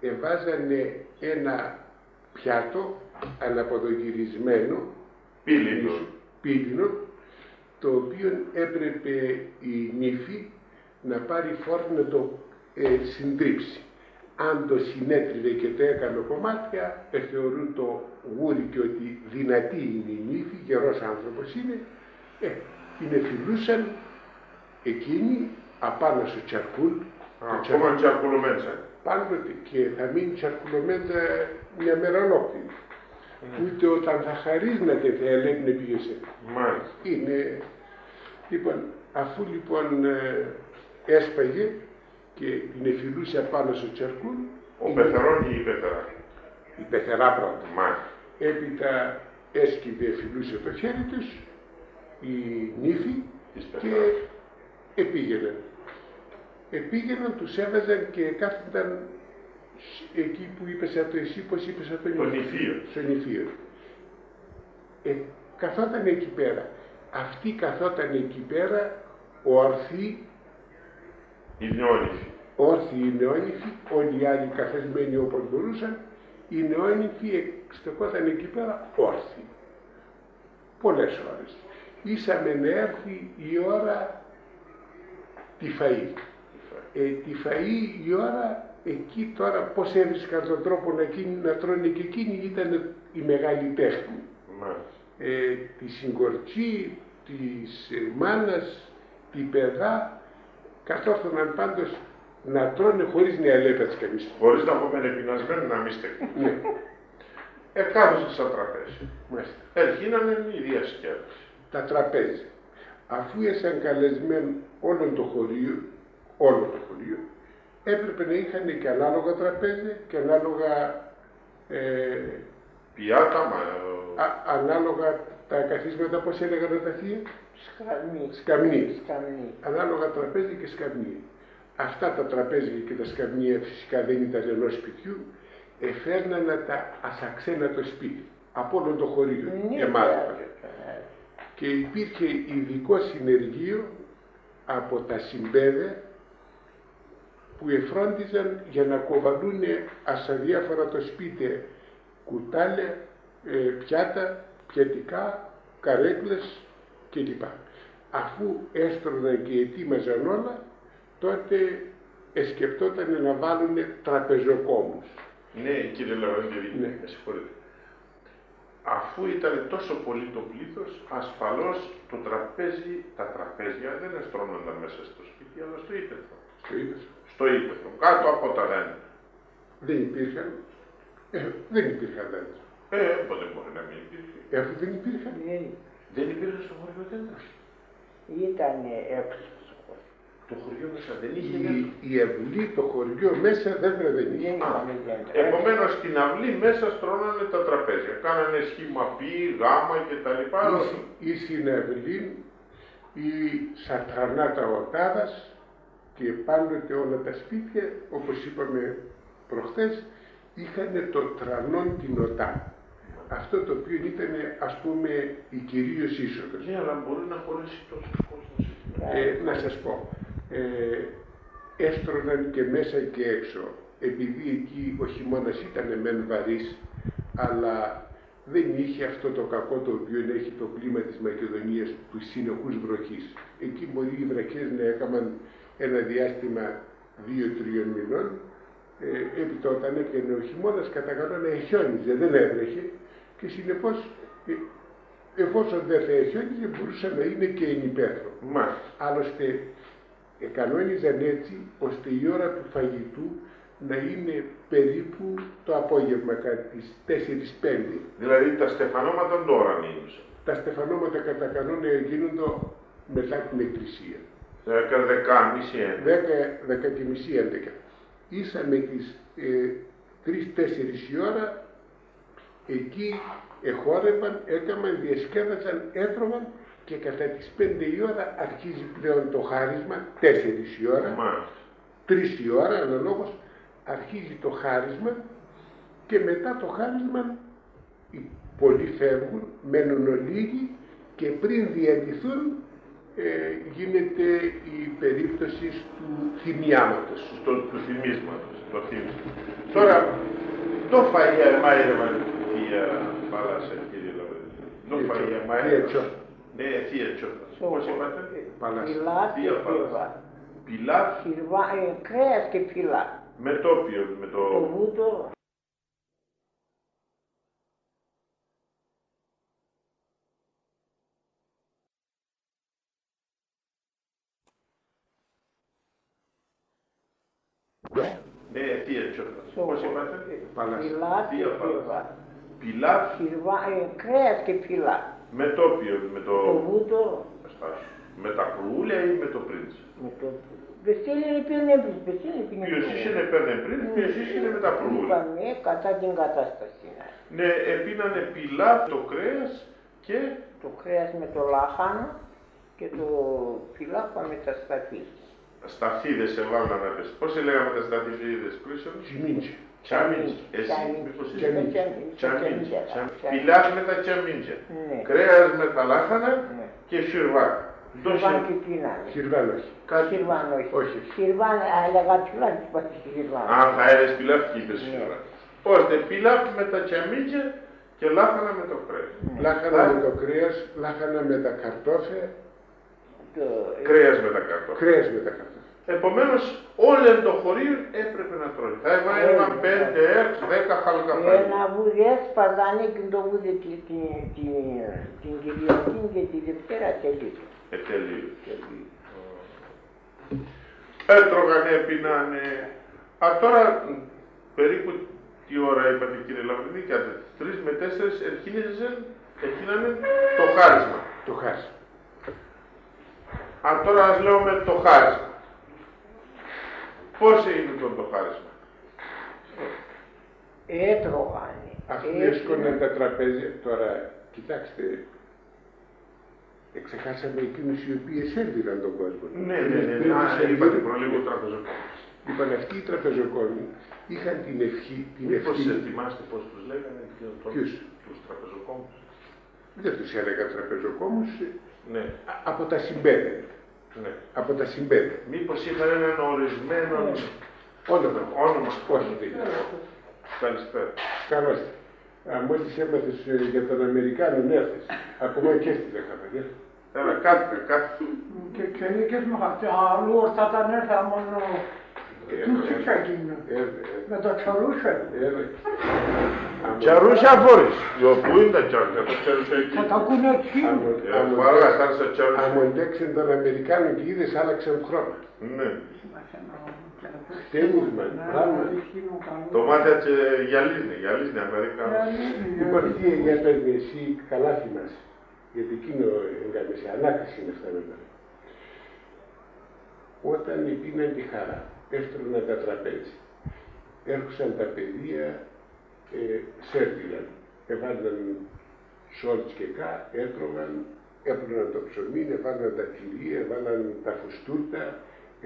εβάζανε ένα πιάτο αναποδογυρισμένο, πύλινο, πύλινο, το οποίο έπρεπε η νύφη να πάρει φόρ' να το, ε, συντρίψει. Αν το συνέτριβε και το έκαμε κομμάτια, εθεωρούτο γούρι και ότι δυνατή είναι η νύφη, γερός άνθρωπος είναι, ε, την εφυλούσαν εκείνη απάνω σο τσαρκούλ'. Α, το τσαρκούλ'. Ακόμα τσαρκουλωμέντσα. Πάντοτε, και θα μείνει τσαρκουλωμέντσα μια μέρα ολόκληρη. Ναι. Ούτε όταν θα χαρίζ'νεται θα ελέπ'νε ποίος είναι. Μάλιστα. Είναι, λοιπόν, αφού, λοιπόν, ε, έσπαγε και την εφυλούσε απάνω σο τσαρκούλ', ο πεθερόν, η πεθερά. Η πεθερά πρώτα. Μάλιστα. Έπειτα έσκυβε, εφυλούσε το χέρι της η νύφη. Της πεθεράς. Και επήγαιναν. Επήγαιναν, τους έβαζαν και κάθονταν σ-, εκεί που είπες ατο εσύ, πώς είπες ατο, το νηφίο. Νηφίο. Σο νηφίο. Ε, καθόταν εκεί πέρα. Αυτή καθόταν εκεί πέρα, όρθιοι. Η νεόνυφη. Όρθιοι οι νεόνυφοι, όλοι οι άλλοι καθεσμένοι όπως μπορούσαν, οι νεόνυφοι, ε, στεκόταν εκεί πέρα όρθιοι. Πολλές ώρες. Ήσαμε να έρθει η ώρα τη φαΐ. Ε, τη φαΐ η ώρα, εκεί τώρα πώς έβρισκαν τον τρόπο να εκείνοι, να τρώνε και εκείνοι, ήταν η μεγάλη τέχνη. Μάλιστα. Ε, τη συγχορτσί, της, ε, μάνας, τη παιδά, κατόρθωναν πάντως να τρώνε χωρίς να ελέπ' ατ'ς κανείς. Χωρίς να κώμ'νε πεινασμένοι, να μη στεκίν'. Ναι. Εκάθεσαν σα τραπέζια. Μάλιστα. Ερχίνανε η διασκέδαση. Τα τραπέζια. Αφού έσαν καλεσμέν' όλον το χωρίο, όλο το χωρίο, έπρεπε να είχαν και ανάλογα τραπέζια και ανάλογα, ε, πιάτα, μα, α-, ανάλογα τα καθίσματα, πώς έλεγαν τα θεία; Σκαμνί. Σκαμνί. Σκαμνί. Ανάλογα τραπέζια και σκαμνί. Αυτά τα τραπέζια και τα σκαμνία φυσικά δεν ήταν ενός σπιτιού, εφέρναν να τα ας ξένατο σπίτι, από όλο το χωρίο, ναι, εμάζευαν. Βέβαια, βέβαια. Και υπήρχε ειδικό συνεργείο από τα συμπέδε που εφρόντιζαν για να κοβαλούνε ας αδιάφορα το σπίτι κουτάλια, ε, πιάτα, πιατικά, καρέκλες κλπ. Αφού έστρωναν και ετοίμαζαν όλα, τότε εσκεπτότανε να βάλουνε τραπεζοκόμους. Ναι, κύριε Λαυρεντίδη, ναι, με συγχωρείτε. Αφού ήτανε τόσο πολύ το πλήθος, ασφαλώς το τραπέζι, τα τραπέζια δεν εστρώνονταν μέσα στο σπίτι, αλλά στο ύπαιθρο. Στο ύπαιθρο. Στο ύπαιθρο, κάτω από τα δέντρα. Δεν υπήρχαν. Ε, δεν υπήρχαν δέντρα. Ε, πότε μπορεί να μην υπήρχε; Ε, αφού δεν υπήρχαν. Ναι. Δεν υπήρχε στο χωριό δέντρα; Ήτανε έξω στο χωριό. Το χωριό μέσα δεν είχε δέντρα; Η, η αυλή, το χωριό μέσα δέντρα δεν είχε. Δεν είχαμε δέντρα. Επομένως, στην αυλή μέσα στρώνανε τα τραπέζια. Κάνανε σχήμα πι, γάμα και τα λοιπά. Ή σ-, ή σην αυλήν, ή σα τρανά τα ορτάδας, και πάντοτε όλα τα σπίτια, όπως είπαμε προχθές, είχανε το τρανόν την οτάν. Αυτό το οποίο ήτανε, ας πούμε, η κυρίως είσοδος. Ναι, αλλά μπορεί να χωρέσει τόσος κόσμος εκεί. Ε, να σας πω, ε, έστρωναν και μέσα και έξω Επειδή εκεί ο χειμώνας ήτανε μεν βαρύς, αλλά δεν είχε αυτό το κακό το οποίο έχει το κλίμα της Μακεδονίας, του συνεχούς βροχής. Εκεί μπορεί οι βροχές να έκαναν ένα διάστημα δύο-τριών μηνών, ε, έπειτα όταν έπιανε ο χειμώνας, κατά κανόνα εχιόνιζε, δεν έβρεχε και συνεπώς, ε, εφόσον δεν θα εχιόνιζε, μπορούσε να είναι και ενυπαίθρον. Μάλιστα. Άλλωστε, εκανόνιζαν έτσι ώστε η ώρα του φαγητού να είναι περίπου το απόγευμα, κάτι τις τέσσερις πέντε. Δηλαδή τα στεφανώματα ντ' ώραν ίνουσαν; Τα στεφανώματα, κατά κανόνα, εγίνοντο μετά την εκκλησία. Δέκα, δεκάμιση, έντεκα. Δέκα, δέκα και μισή, έντεκα. Ίσα με τις, ε, τρεις, τέσσερις η ώρα, εκεί εχόρευαν, έκαναν, διασκέδαζαν, έτρωγαν και κατά τις πέντε η ώρα αρχίζει πλέον το χάρισμα, τέσσερις η ώρα, μάλιστα, τρεις η ώρα, αναλόγως, αρχίζει το χάρισμα και μετά το χάρισμα οι πολλοί φεύγουν, μένουν ολίγοι και πριν διαλυθούν, ε, γίνεται η περίπτωση του θυμιάματος. Του, του θυμίσματος, το θύμισμα. Τώρα, ντο φαΐα εμάιρευαν θεία Παλάσσα, κύριε Λαυριδί; Ντο φαΐα εμάιρευαν; Θεία Τσο. Ναι, θεία Τσο. Πώς είπατε; Παλάσσα. Πιλάφ και σύρβα. Πιλάφ. Σύρβα, ε, κρέας και πιλάφ. Με το ποίον; Με το... Το βούτυρο. Ναι, θεία Τσο. Πώς είπατε; Παλάσσα. Πιλάφ και σύρβα. Πιλάφ. Σύρβα, ε, κρέας και πιλάφ. Με το ποίον; Με το... Το βούτυρο. Με τα προύλια ή με το πρίντς; Με το... Ποιος ήσεν επέρνεν πρίντς; Ποιος ήσεν επέρνεν πρίντς, ποιος ήσεν με τα προύλια. Είπαμε, ε, κατά την κατάσταση. Ναι, επίνανε πιλάφ, το κρέας και... Το κρέας με το λάχανο και το πιλάφ με τα σταφύδες. Σταφύδες εβάλλανε απέσ'. Πώς ελέγαμε τα σταφύδες, Χρήστο; Τσαμίντζια. Τσαμίντζια. Εσύ, μήπως εσύ... Τσαμίντζια. Τσαμίντζια. Πιλάφ με τα τσαμίντζια. Ναι. Κρέας με τα λάχανα, ναι, και σύρβα. Σύρβαν και τίνανε; Σύρβαν όχι. Κάτι... Σύρβαν όχι. Όχι, όχι. Σύρβαν, α, έλεγα τουλάχιστον πας σύρβαν. Α, θα έλεγες πιλάφ και είπες σύρβαν. Ώστε πιλάφ με τα τσαμίντζια και λάχανα με το κρέας. Ναι. Λάχανα με το κρέας, λάχανα με τα καρτόφια. Κρέας με τα καρτόφια. Κρέας με τα καρτόφια. Επομένως, όλο το χωρίον έπρεπε να τρώει. Θα έβαλαν πέντε, έξι, δέκα χάλκα φαΐ. Ένα βούδι έσπαζαν και το βούδι τη, τη, την Κυριακή και τη Δευτέρα τελείωσε. Ε, τελείωσε. Έτρωγαν, έπιναν. Α, τώρα, περίπου τι ώρα είπατε, κύριε Λαυριδί; Κάτ' τρεις με τέσσερις, εκείνανε, εκείνανε το χάρισμα. Το χάρισμα. Α, τώρα ας λέμε το χάρισμα. Πώς είναι το, το χάρισμα; Έτρωγανε. Αφού έτρωγανε. Έσκωναν τα τραπέζια, τώρα, κοιτάξτε, εξεχάσαμε εκείνους οι οποίοι εσέρβιραν τον κόσμο. Ναι, ναι, ναι, ναι. Εκείνους... Α, είπατε προλίγο τραπεζοκόμους. Είπαν, αυτοί οι τραπεζοκόμοι είχαν την ευχή, την... Μήπως ευτυχία. Θυμάστε πώς τους λέγανε, εκείνο το... Ποιους; Τους τραπεζοκόμους. Δεν τους έλεγα τραπεζοκόμους, ε, ναι, α, από τα συμπέδεν. Ναι. Από τα συμπέδεν. Μήπως είχαν έναν ορισμένον... Ναι. Όνομα. Όνομα. Όχι, δεν είναι. Καλησπέρα. Καλώς. Α, μόλις έμαθες, ε, για τον Αμερικάνον, έρθες. Ακόμα και έστειλα χαμπάρι. Έλα, κάθεται, κάθεται. Και, και νίκες με χαρτιά, αλλού ορθά τα νεύρα, μόνο... Τούτοι θα γίνουν. Με τα τσαρούσια. Τσαρούσια φορείς. Πού είναι τα τσαρούσια; Τα τσαρούσια εκεί. Θα τα ακούνε εκεί. Άμον, ε, άμον, παρά, θα είναι στα τσαρούσια. Άμον ντέξεν τον Αμερικάνον και είδες, άλλαξαν χρώμα. Ναι. Τένισμα, πράγμα. Το μάθα και γυαλίζουνε, γυαλίζουνε Αμερικάνοι. Γυαλίζουνε, γυαλίζουνε. Είπα, θεία, για πες μ' εσύ, καλά θυμάσαι. Γιατί εκείνο έγκαμες, ανάκασ' είναι αυτά με μένα. Όταν επίναν τη χαρά, έστρωναν τα τραπέζια. Έρχουσαν τα παιδία, ε, σέρβιραν. Εβάλλαν σόλτς και κα, έτρωγαν, έπλωναν το ψωμί, εβάλλαν τα τυρί, εβάλλαν τα φουστούρτα,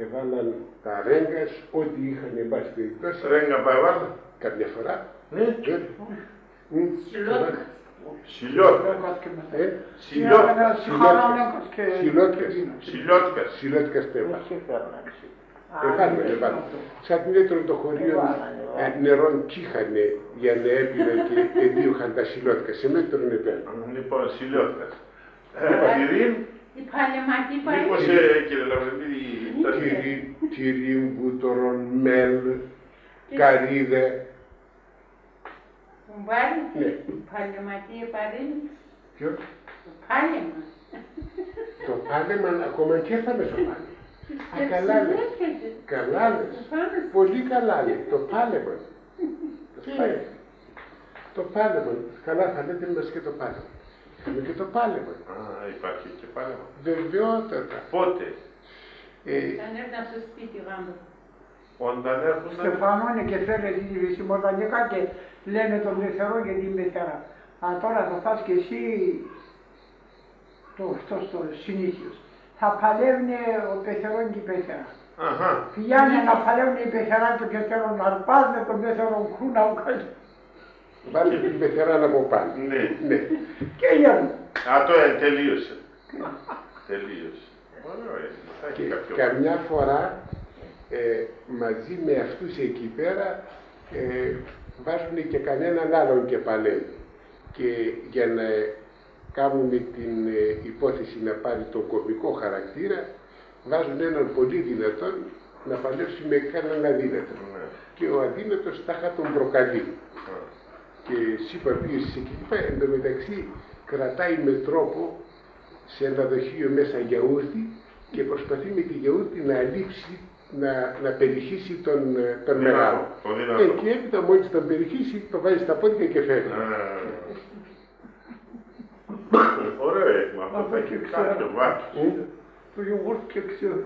εβάλλαν τα ρέγγας, ό,τι είχαν, εν πάση περιπτώσει. Ρέγγα πα εβάλλαν; Καμιά φορά. Ναι. Βέβαια. Μμ. Σιλότκας. Σιλότκας. Ε; Σιλότκας. Σιλότκας. Σιλότκας. Σιλότκας. Σιλότκας. Εβάλανε, εβάλανε. Σα την έτρον το χωρίον, ε, νερόν 'κ' είχανε για να έπιναν και εδίωχαν τα σιλιώτικα. Σ' εμέν έτρον επέν. Λοιπόν, σιλιώτικα. Ε, τυρί. Η παλαιματή, μήπως, ε, κύριε Λαυρεντή, τα τυρί, τυρί, βούτορον, μέλ, καρύδα. Κουμπάρι, ναι. Παλαιματία παρήνυξ. Ποιο; Το πάλεμα. Το πάλεμα, ακόμα και θα με σοβάλει. Α, καλά λες. Καλά λες. Πολύ καλά λέει. Το πάλεμα. Τι λέει; Το πάλεμα. Καλά θα λέτε μας και το πάλεμα. Είχαμε και το πάλεμα. Α, υπάρχει και πάλεμα. Βεβαιότατα. Πότε; Ε, Όταν έρθαν στο σπίτι γάμπα. Όταν έρχονταν. Στεφανώνε και φέρε τη Μορδανικά και λένε τον πεθερόν και την πεθερά. Α, τώρα θα φας και εσύ το, το, το συνήθειος. Θα παλεύουνε ο πεθερόν και η πεθερά. Αχά. Πηγαίνουν να παλεύουνε η πεθερά και ο πεθερόν αρπάζουνε τον πεθερόν κούνα ο καλός. Βάλε την πεθερά από πάνω. Ναι. Ναι. Και γέρνουν. Α, τώρα τελείωσε. Τελείωσε. Ωραίο είναι. Θα έχει και κάποιο καμιά φορά, ε, μαζί με αυτούς εκεί πέρα, ε, βάζουνε και κανέναν άλλον και παλεύει. Και για να κάνουμε την, ε, υπόθεση να πάρει τον κωμικό χαρακτήρα, βάζουνε έναν πολύ δυνατόν να παλεύσει με κανέναν αδύνατον. Ναι. Και ο αδύνατος τάχα τον προκαλεί. Α. Και εσύ παππούγεσαι εκεί πέρα, εντωμεταξύ κρατάει με τρόπο σε ένα δοχείο μέσα γιαούρτι και προσπαθεί με τη γιαούρτι να αλείψει, να, να περιχύσει τον, ε, τον μεγάλο. Τον μεγάλο. Ε, και έπειτα μόλις τον περιχύσει, τον βάζει στα πόδια και φεύγει. Α. Ωραίο έθιμο αυτό, θα έχει κάποιο βάθος. Μμ. Το γιογούρτ και ξέρω.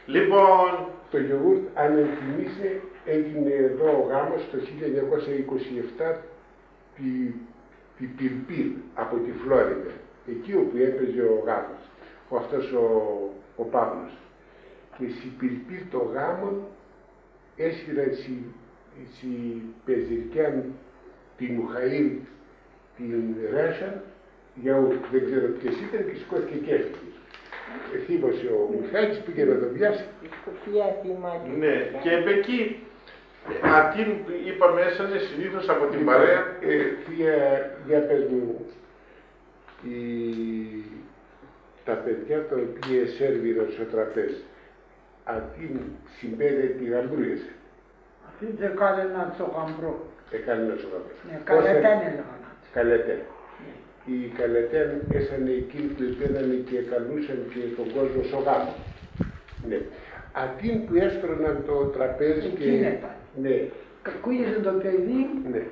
Λοιπόν. Το γιογούρτ, αν ενθυμείσαι, έγινε εδώ ο γάμος το χίλια εννιακόσια είκοσι επτά τη, τη Πιλπίλ από τη Φλόριντα, εκεί όπου έπαιζε ο γάμος, ο, αυτός ο, ο Παύλος. Και σι Πιλπίλ το γάμον έσυραν σι, σι πεζιρκιάν τη Μουχαήλ την Ρέσαν, γιαούρτ, δεν ξέρω ποιος ήταν, και σηκώθηκε και έφυγε. Εθύμωσε ο Μιχάλης, πήγε να τον πιάσει. Η σκουφιά θυμάται. Ναι, και επ' εκεί, ατείν', είπαμε, έσανε συνήθως από την παρέα. Ε, θεία, για πες μου, οι, τα παιδιά τα οποία εσέρβιραν στο τραπέζι, ατείν' συμπέδεν τη γαμπρούα εσέν; Ατείν' τ' εκάλεν σο γαμπρόν. Εκάλεν σο γαμπρόν. Ναι, καλετέν έλεγαν ατείν'. Καλετέν. Ναι. Οι καλετέν έσανε εκείνοι που επέδανε και εκαλούσαν και τον κόσμον σο γάμον. Ναι. Ατείν' που έστρωναν το τραπέζι και εκείνα ήταν. Ναι. Ακούγεσαι το παιδί, ναι.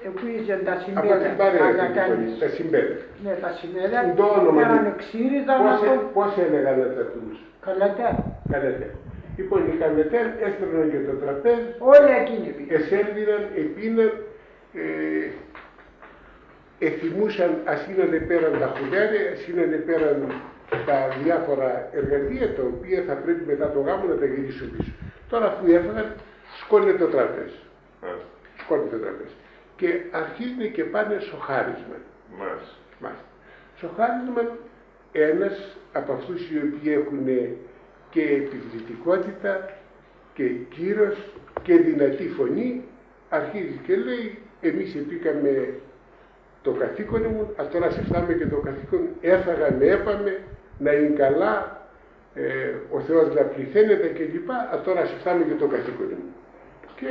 Ακούγεσαι τα... Από την παρέα, καλετέν. Την φωνή, τα συμπέδεν. Ναι, τα συμπέδεν. Ντ' όνομαν. Πώς έ-, πώς έλεγαν ατ' ατούς; Καλετέν. Καλετέν. Λοιπόν, οι καλετέν έστρωναν και το τραπέζι. Όλα εκείνοι επίναν. Εσέρβιραν, επίναν, ε, εθυμούσαν, ας ίναν επέραν τα χουλιάρια, ας ίναν επέραν τα διάφορα εργαλεία, τα οποία θα πρέπει μετά το γάμο να τα γυρίσουν πίσω. Τώρα, αφού έφαγαν, σκόνε το τραπέζι. Σκόνε το τραπέζι. Και αρχίζουνε και πάνε σο χάρισμα. Μάλιστα. Μάλιστα. Σο χάρισμα, ένας από αυτούς οι οποίοι έχουνε και επιβλητικότητα και κύρος και δυνατή φωνή, αρχίζει και λέει: «Εμείς εποίκαμε το καθήκον ήμουν, ατώρα ας ευτάμε και το καθήκον, έφαγαμε, έπαμε, να είναι καλά, ε, ο Θεός να πληθένεται» και λοιπά, «ατώρα ας ευτάμε και το καθήκον ήμουν». Και...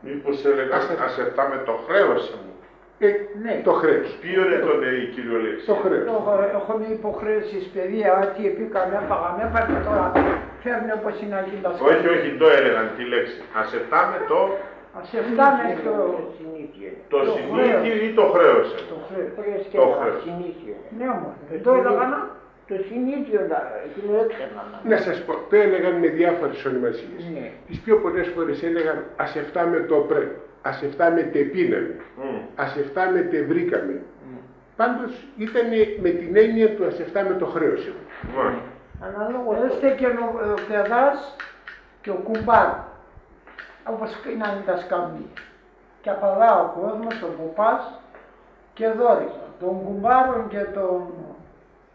Μήπως έλεγαν: «Ας ευτάμε το χρέος ήμουν». Ε, ναι. Το χρέος. Ποίον έτονε η κυριολεξία; Το χρέος. Έχω, έχω μια υποχρέωση, παιδιά, ότι επίκαμε, έφαγαμε, έπαμε, τώρα φέρνε όπως είναι να τα... Όχι, όχι, ντο έλεγαν τη λέξη. «Ας ευτάμε το...» Ας ευτάμε το... Το... Το το συνήθειο. Χρέος. Ή το χρέος. Το χρέος. Χρέος και το... Το χρέος. Συνήθειο. Ναι, μωρέ. Δεν το έλεγαν. Το συνήθειο να, εκείνο έξερνα. Να σας πω, το έλεγαν με διάφορες ονομασίες. Ναι. Τις πιο πολλές φορές έλεγαν: «Ας ευτάμε το πρέν, ας ευτάμε τε πίναμε, ας ευτάμε τε βρήκαμε». Μμ. Πάντως ήτανε με την έννοια του «ας ευτάμε το χρέος». Μάλιστα. Αναλόγως. Έστεκεν ο, ο πεδάς και ο κουμπάρ', όπως ίναν τα σκαμνία. Και απαλά ο κόσμος, ο ποπάς, και δώριζαν τον κουμπάρον και τον,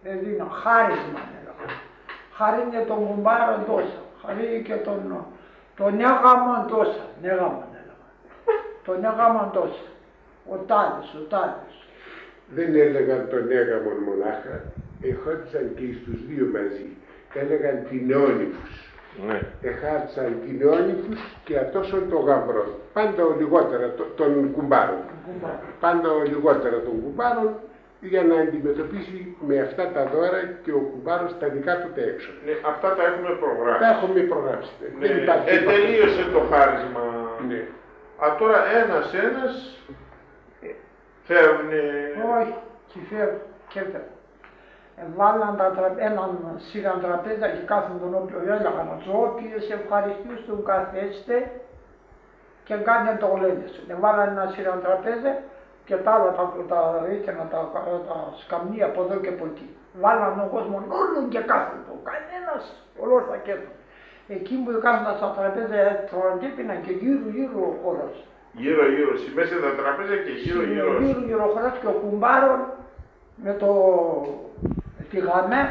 εδίναν χάρισμα, έλεγαν. Χάρινε τον κουμπάρον τόσα, Χάρη και τον, τον Νέγαμον τόσα, Νέγαμον έλεγαν. Τον Νέγαμον τόσα. Ο τάδες, ο τάδες. Δεν έλεγαν τον Νέγαμον μονάχα, εχάρτισαν και εις τους δύο μαζί. Έλεγαν την Νεόνυφους. Ναι. Εχάρτισαν την Νεόνυφους και ατόσον το γαμπρόν. Πάντα ο λιγότερα το- τον κουμπάρον. Τον κουμπάρον. Πάντα ο λιγότερα τον κουμπάρον, για να αντιμετωπίσει με αυτά τα δώρα και ο κουμπάρος τα δικά του τα έξοδα. Ναι, αυτά τα έχουμε προγράψει. Τα έχουμε προγράψει, ναι. Ναι, δεν υπάρχει ε, τίποτα. Τελείωσε το χάρισμα. Ναι. Α, τώρα ένας-ένας φεύγουνε. Όχι, και φεύγουν, και φεύγουν. Εβάλλαν τα τρα- έναν σύραν τραπέζια και κάθουνταν όποιο- έλεγαν, «Όποιος ευχαριστούς τον καθέστε», και κάνε το γλέντες. Εβάλλαν έναν σύραν τραπέζια και τ' άλλα τα, τα, έτεναν τα, τα σκαμνία από δω και από εκεί. Εβάλλαν τον κόσμον όλον και κάθουτο. Κανένας ολός θα κάθουτο. Εκείν' που εκάθουνταν στα τραπέζια έτρωγαν και έπιναν και γύρω-γύρω ο χορός. Γύρω-γύρω, σι μέσ' τα τραπέζια και γύρω-γύρω. Γύρω-γύρω ο χορός και ο κουμπάρον με το τηγαμέν,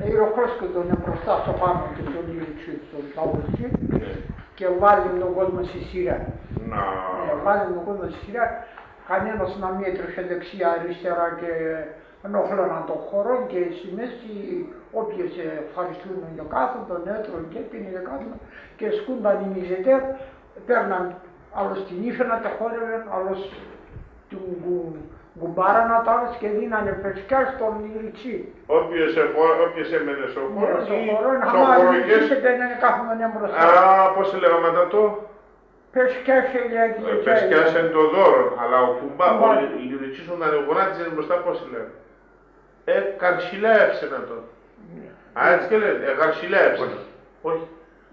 ε, ηροχρέσκοντον εμπροστά σο πάνον και σον ηριτσίν, σον παγωτσίν, ναι, και εβάλλαν τον κόσμον ση σύραν. Να. Ε, εβάλλαν τον κόσμον ση σύραν, κανένας να μη έτρεχε δεξιά, αριστερά και ενοχλώναν τον χορόν και σι μέσ' όποιος, ε, ευχαριστούν και κάθουνταν, έτρωγαν και έπιναν και κάθουνταν και σκούνταν οι μυζετέρ', παίρναν άλλος την ύφη να τε χόρευεν, άλλος την κου- κουμπάραν ατ' άλλος και δίνανε πεσκιάς στον ηριτσίν. Όποιος, εχω- όποιος έμενε σο χορόν, ναι, σο χορόν, σο χορόν, άμα ηριτσίν και- δεν είναι κάθουνταν εμπροστά. Α, πώς λέγαμε τα το; Πεσκιάς λέγει. Ε, πεσκιάς είναι το δώρο, αλλά ο κουμπά- ο λυ- λυριτσίς όταν εγονάτιζεν εμπροστά, πώς λέγαμε; Εκαρσιλάευσεν ατον. Ναι. Α, έτσι και λένε, εκαρσιλάευσεν ατον. Όχι.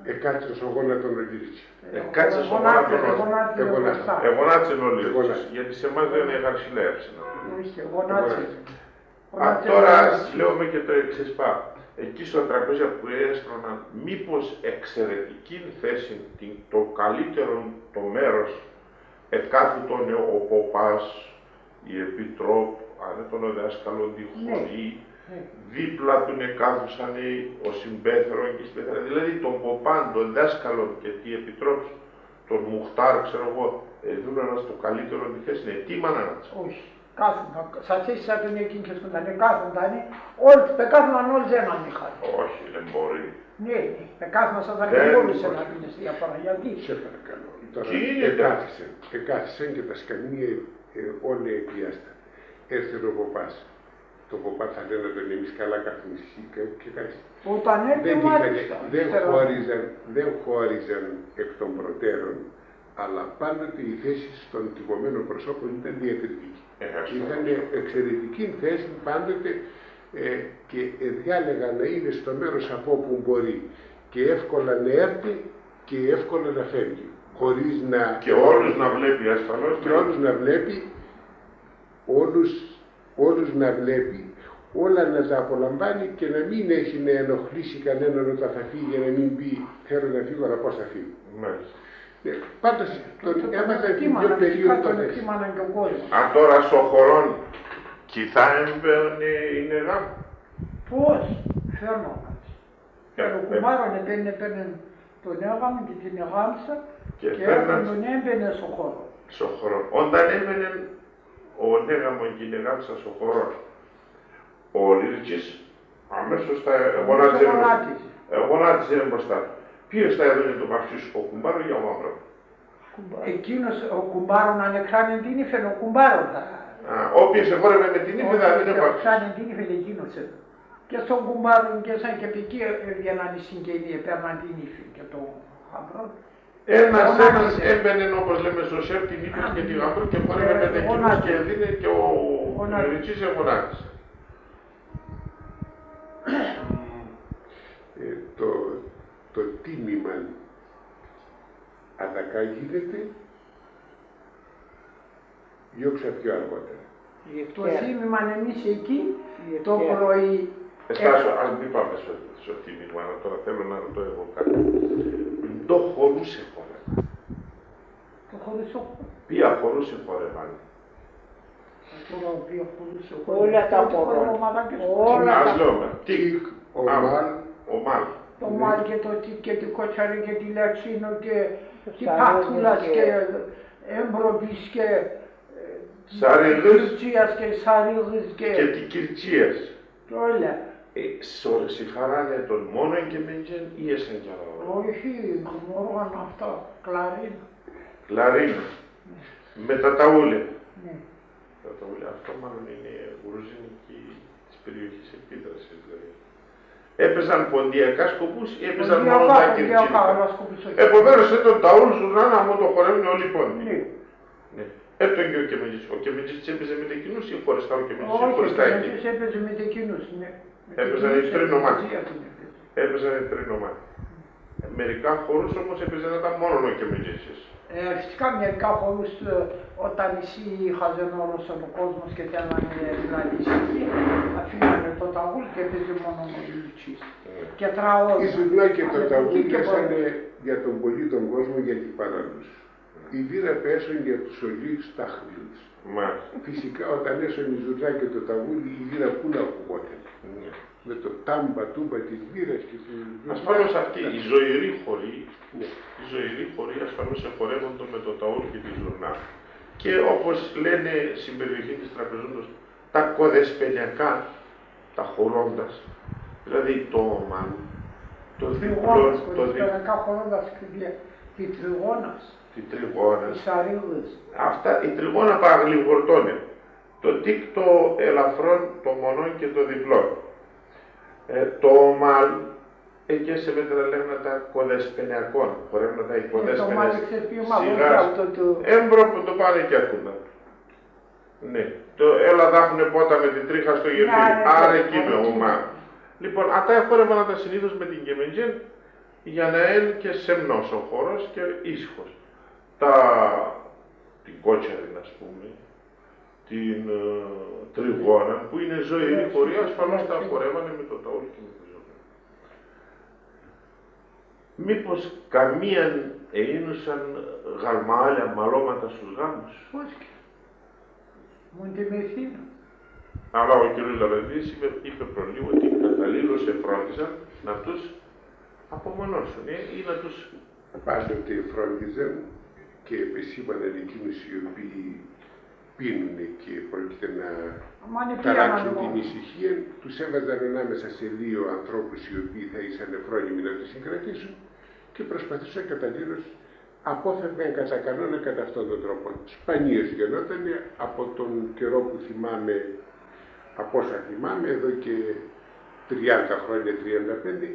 Εκάτσε σο γόνατον ο λυριτσίς. Εκάτσε σο γόνατον ο- Εγονάτιζεν, εγονάτιζεν. Εγονάτιζεν ο λυριτσίς. Εγονάτιζεν. Γιατί σε εμάς λένε εκαρσιλάευσεν ατον. Όχι, εγονάτιζεν. Εγονάτιζεν. Α, τώρα λέω με και το εξής πα. Εκεί στο τραπέζι που έστρωναν, μήπως εξαιρετικήν θέσην, την- το καλύτερον το μέρος, εκάθουτον ο ποπάς, η Επιτρόπ, αν έτον ο δάσκαλον τη χωρή, δίπλα τουν εκάθουσαν ο συμπέθερον και η συμπέθερα. Δηλαδή τον ποπάν, τον δάσκαλον και τη Επιτρόπ, τον Μουχτάρ, ξέρω εγώ, εδούναν ας το καλύτερον τη θέσην, ετοίμαναν ας. Όχι. Κάθουνταν, σα θέσην ατουν εκείν' και σκούνταν, εκάθουνταν, ε, όλ'- εκάθουνταν όλ' έναν είχαν. Όχι, δεν μπορεί. Ναι, ναι, εκάθουνταν σα- δεν- δεν- μπορούσε να δίνεις διαφορά. Γιατί; Σε παρακαλώ. Τώρα, εκάθισεν, εκάθισεν και τα σκαμνία, ε, όλα εκλιάσταν. Έρθεν ο ποπάς. Τον ποπά θα λένε τον εμείς καλά κάθουνε ση- και- και κάτσε. Όταν έρθει, δεν είχανε, μάλιστα, δεν χώριζαν, δεν χώριζαν εκ των προτέρων, αλλά πάντοτε η θέση των τιμωμένων προσώπων ήταν διακριτική. Ε, αυτό. Είχανε εξαιρετικήν θέσην πάντοτε, ε, και, ε, διάλεγαν να είναι στο μέρος από όπου μπορεί και εύκολα να έρθει και εύκολα να φεύγει, χωρίς να- Και όλους να βλέπει ασφαλώς, και ναι. Όλους να βλέπει, όλους, όλους να βλέπει, όλα να τα απολαμβάνει και να μην έχει να ενοχλήσει κανέναν όταν θα φύγει, για να μην πει: «Θέλω να φύγω, αλλά πώς θα φύγω;» Μάλιστα. Ναι, πάντως, τον έμαθα δύο περίοδο. Τον εκτίμαναν και ο κόσμος. Α, τώρα σο χορόν, κι θα έμπαινε η νεγάμ'; Πώς, φέρνονταν. Ε, ο κουμπάρον εμπαίν'- εμπαίν' τον Νέγαμον και την Νεγάμψαν και έρχονταν, έμπαινε σο χορόν. Σο χορόν. Όταν έμπαινε ο Νέγαμον και η Νεγάμψαν σο χορόν, ο Λυριτσής αμέσως θα εγονάτιζεν. Εγονάτιζεν. Εγονάτιζεν εμπροστά. Ποίος θα έδωνε το παχτσί σο, ο κουμπάρον για ο γαμπρόν; Εκείνος, ο κουμπάρον, αν εκράνεν την ύφεν, ο κουμπάρον θα- Α, όποιος εχόρευε με την ύφη θα έδινε παχτσί. Όποιος εκράνεν την ύφεν, εκείνος έδωνε. Και σον κουμπάρον και σον και π' εκεί έβγαιναν οι συγγενείς, επαίρναν την ύφη και τον γαμπρόν. Ένας, ένας έμπαινε, όπως λέμε, σο σέρ', την ύφη και τη γαμπρό και χόρευε με εκείνους και έδινε και ο Λυριτσής εγονάτιζεν. Ε, το, το τίμημα αδακά γίνεται, διώξα πιο αργότερα. Το τίμημα εμείς εκεί, το πρωί. Ε, Στάσο, ας μην πάμε στο, στο τίμημα, τώρα θέλω να ρωτώ εγώ κάτι. Ντο χορούς εχόρευαν; Ντο χορούς εχόρευαν; Ποίοι χορούς εχόρευαν; Τώρα ποίοι χορούς εχόρευαν; Όλα τα χορός. Όλα τα χορός. Ας λέμε, τικ, ο μάλ. Ο μάλ. Το μάλ' και το τίκ' και τη κότσαρη και τη λατσίνο και τη πατούλας και έμπροπης και, ε, σαρίγ'ς. Κυρτσίας και σαρίγ'ς και, και τη Κυρτσίας. Όλα. Ε, σο-, σιχαράν' έτον μόνον Κεμεντζέν, ή έσαν κι άλλα χωρέν; Όχι, μωρόν αυτό, Κλαρίνα. Κλαρίνα. Ναι. Με τα ταούλ'. Ναι. Τα ταούλ', αυτό μάλλον είναι γρουζίνικη, της περιοχής επίδρασης, δηλαδή. Έπαιζαν ποντιακά σκοπούς ή έπαιζαν μόνο τα κυρτσίνικα; Ποντιακά, ποντιακά, αλλά σκοπούς όχι. Επομένως, έτον ταούλ', ζουρνάν', άμα το χορεύουνε όλοι οι Πόντιοι. Ναι. Ναι. Έτον και ο Κεμεντζής. Ο Κεμεντζής έπαιζε με τ' εκείνους ή χωριστά ο Κεμεντζής? Όχι, χωριστά ο Κεμεντζής έπαιζε με τ' εκείνους, ναι. Έπαιζαν οι τρεις ομάδες. Έπαιζαν οι τρεις ομάδες. Μερικά χορούς όμως έπαιζε να τα μόνον ο Κεμεντζής. Ε, φυσικά μερικά χορούς, ε, όταν εσύ είχαζε όλος ο κόσμος και θέλανε να λαλήσει, αφήνανε το ταούλ' και έπαιζε μόνον ο Κεμεντζής. Ναι. Και ταούλ'. Η ζουρνά και το ταούλ' και έσανε για τον πολύ τον κόσμο, για την παραλούς. Η λύρα π' έσον για τους ολίγ'ς τ' αχλούς. Μάλιστα. Φυσικά, όταν έσον η ζουρνά και το ταούλ', η λύρα πού να ακουγόταν; Ναι. Με το τάμπα τούμπα της λύρας και του... Ασφαλώς, αυτοί οι ζωηροί χοροί, ναι, οι ζωηροί χοροί ασφαλώς εχορεύοντο με το ταούλ' και τη ζουρνά. Και όπως λένε στην περιοχή της Τραπεζούντος, τα κοδεσπενιακά, τα χορόντας, δηλαδή το μάλ', το διπλόν, το δι- Τριγώνας, κοδεσπενιακά χορόντας και δι-, τη τριγώνας. Τη τριγώνας. Τη σαρίγ'ς. Αυτά, η τριγώνα πα γλυγορτώνεν. Το τίκ' το ελαφρόν, το μονόν και το διπλόν. Ε, το μάλ', εκεί σε μέτρα λέγ'νε τα κοδεσπενιακόν, χορεύ'νε τα οι κοδέσπενες. Ε, το μάλ', ξέρεις ποιο μάλ'; Σιγάς. Όχι, αυτό το... Έμπροπον το πάνε και έρχουνταν. Ναι. Το «Έλα, Δάφνε, πότα με την τρίχα στο γερδί». Ναι, ναι, ναι. Άρα εκεί με ο μάλ'. Λοιπόν, ατά εχόρευαν ατα συνήθως με την Κεμεντζέν, για να έν' και σεμνός ο χορός και ήσυχος. Τα, την Κότσαρην, ας πούμε, την, ε, Τριγώνα, που είναι ζωηροί χοροί, ασφαλώς τα χορεύανε με το ταούλ' και με τη ζουρνά. Μήπως καμίαν εείνουσαν γαλμαάλια μαλώματα στους γάμους; Πώς και. Μόν τη Μυθίνα. Αλλά ο κύριος Λαβρεντής είπε, είπε προλίγου ότι καταλήλως εφρόντιζαν να τους απομονώσουν, ε, ή να τους... Πάντοτε εφρόντιζαν και επεσήμαναν εκείνους οι οποίοι πίνουνε και πρόκειται να ταράξουν την ησυχία, τους έβαζαν ανάμεσα σε δύο ανθρώπους οι οποίοι θα ήσαν εφρόνιμοι να τους συγκρατήσουν και προσπαθούσαν καταλήλως, απόφευγαν, κατά κανόνα, κατά αυτόν τον τρόπο. Σπανίως γινότανε, από τον καιρό που θυμάμαι, από όσα θυμάμαι, εδώ και τριάντα χρόνια, τριάντα πέντε,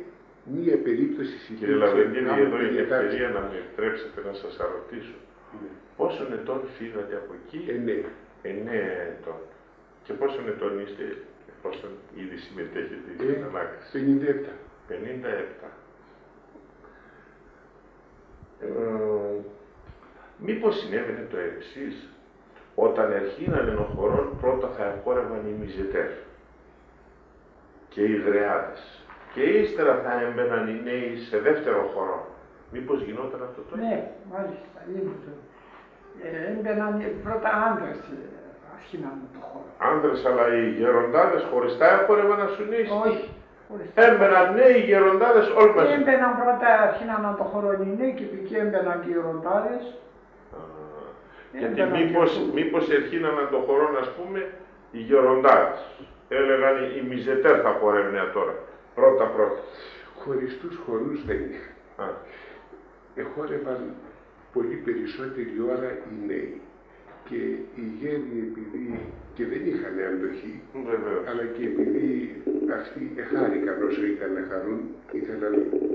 μία περίπτωση... Κύριε Λαβρεντίδη, εδώ είναι η ευκαιρία να μου επιτρέψετε να σας ρωτήσω. Ναι. Πόσων ετών φύγατε από εκεί; Εννέα. Εννέα ετών. Και πόσων ετών είστε, εφόσον ήδη συμμετέχετε, ε, στην ανάκριση; Πενήντα επτά. Πενήντα επτά. Ε, μήπως συνέβαινε το εξής; Όταν ερχίνανε ο χορόν, πρώτα θα εχόρευαν οι μιζετέρ και οι γρεάδες. Και ύστερα θα έμπαιναν οι νέοι σε δεύτερο χορόν. Μήπως γινόταν αυτό το... Ναι, μάλιστα, γινόταν. Ε, έμπαιναν οι, πρώτα άντρες, ε, αρχίνανε το χορόν. Άντρες, αλλά οι γεροντάδες χωριστά εχόρευαν, ας σουνείς; Όχι, χωριστά. Έμπαιναν νέοι, γεροντάδες, όλοι μαζί. Έμπαιναν πρώτα, αρχίνανε το χορόν οι νέοι και πικί έμπαιναν και οι γεροντάδες. Α, γιατί μήπως, μήπως ερχίναναν το χορόν, ας πούμε, οι γεροντάδες. Έλεγαν, οι μιζετέρ θα χορεύ'νε ατώρα. Πρώτα, πρώτα. Χωριστούς χορούς δεν είχαν. Α. Εχόρευαν πολύ περισσότερη ώρα οι νέοι. Και οι γέροι, επειδή και δεν είχαν αντοχή, βεβαίως, αλλά και επειδή αυτοί εχάρηκαν όσο ήταν να χαρούν, ήθελαν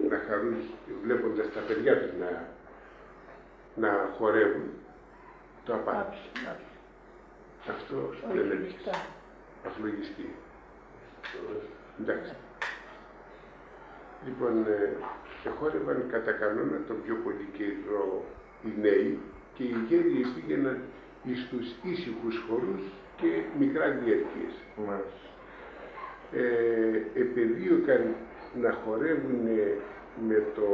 να χαρούν βλέποντας τα παιδιά τους να να χορεύουν, το απάντησε. Άκουσε, άκουσε. Αυτό... Όχι, δεν άκουσε. Σωστά. Αφλογιστή. Εντάξει. Λοιπόν, ε, εχόρευαν, κατά κανόνα, τον πιο πολύ καιρό οι νέοι και οι γέροι επήγαιναν εις τους ήσυχους χορούς και μικρά διαρκείας. Μάλιστα. Ε, επεδίωκαν να χορεύουν με το,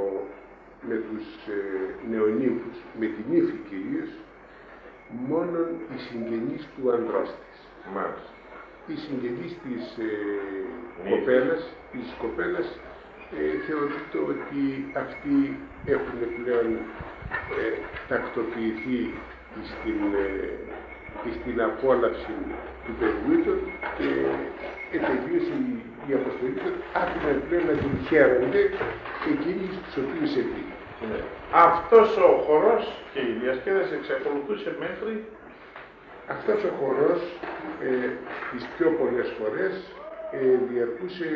με τους, ε, νεονύμφους, με την ύφη κυρίως, μόνον οι συγγενείς του ανδρός της. Μάλιστα. Οι συγγενείς της, ε, νύφης, κοπέλας, της κοπέλας Ε, θεωρείται ότι αυτοί έχουν πλέον, ε, τακτοποιηθεί στην, ε, στην απόλαυση του παιδιού του και, ε, τελείωσε η, η αποστολή του. Άφηναν πλέον να την χαίρονται εκείνοι στους οποίους ευλήγει. Ναι. Αυτός ο χορός και η διασκέδαση εξακολουθούσε μέχρι Αυτός ο χορός, ε, τις πιο πολλές φορές, ε, διαρκούσε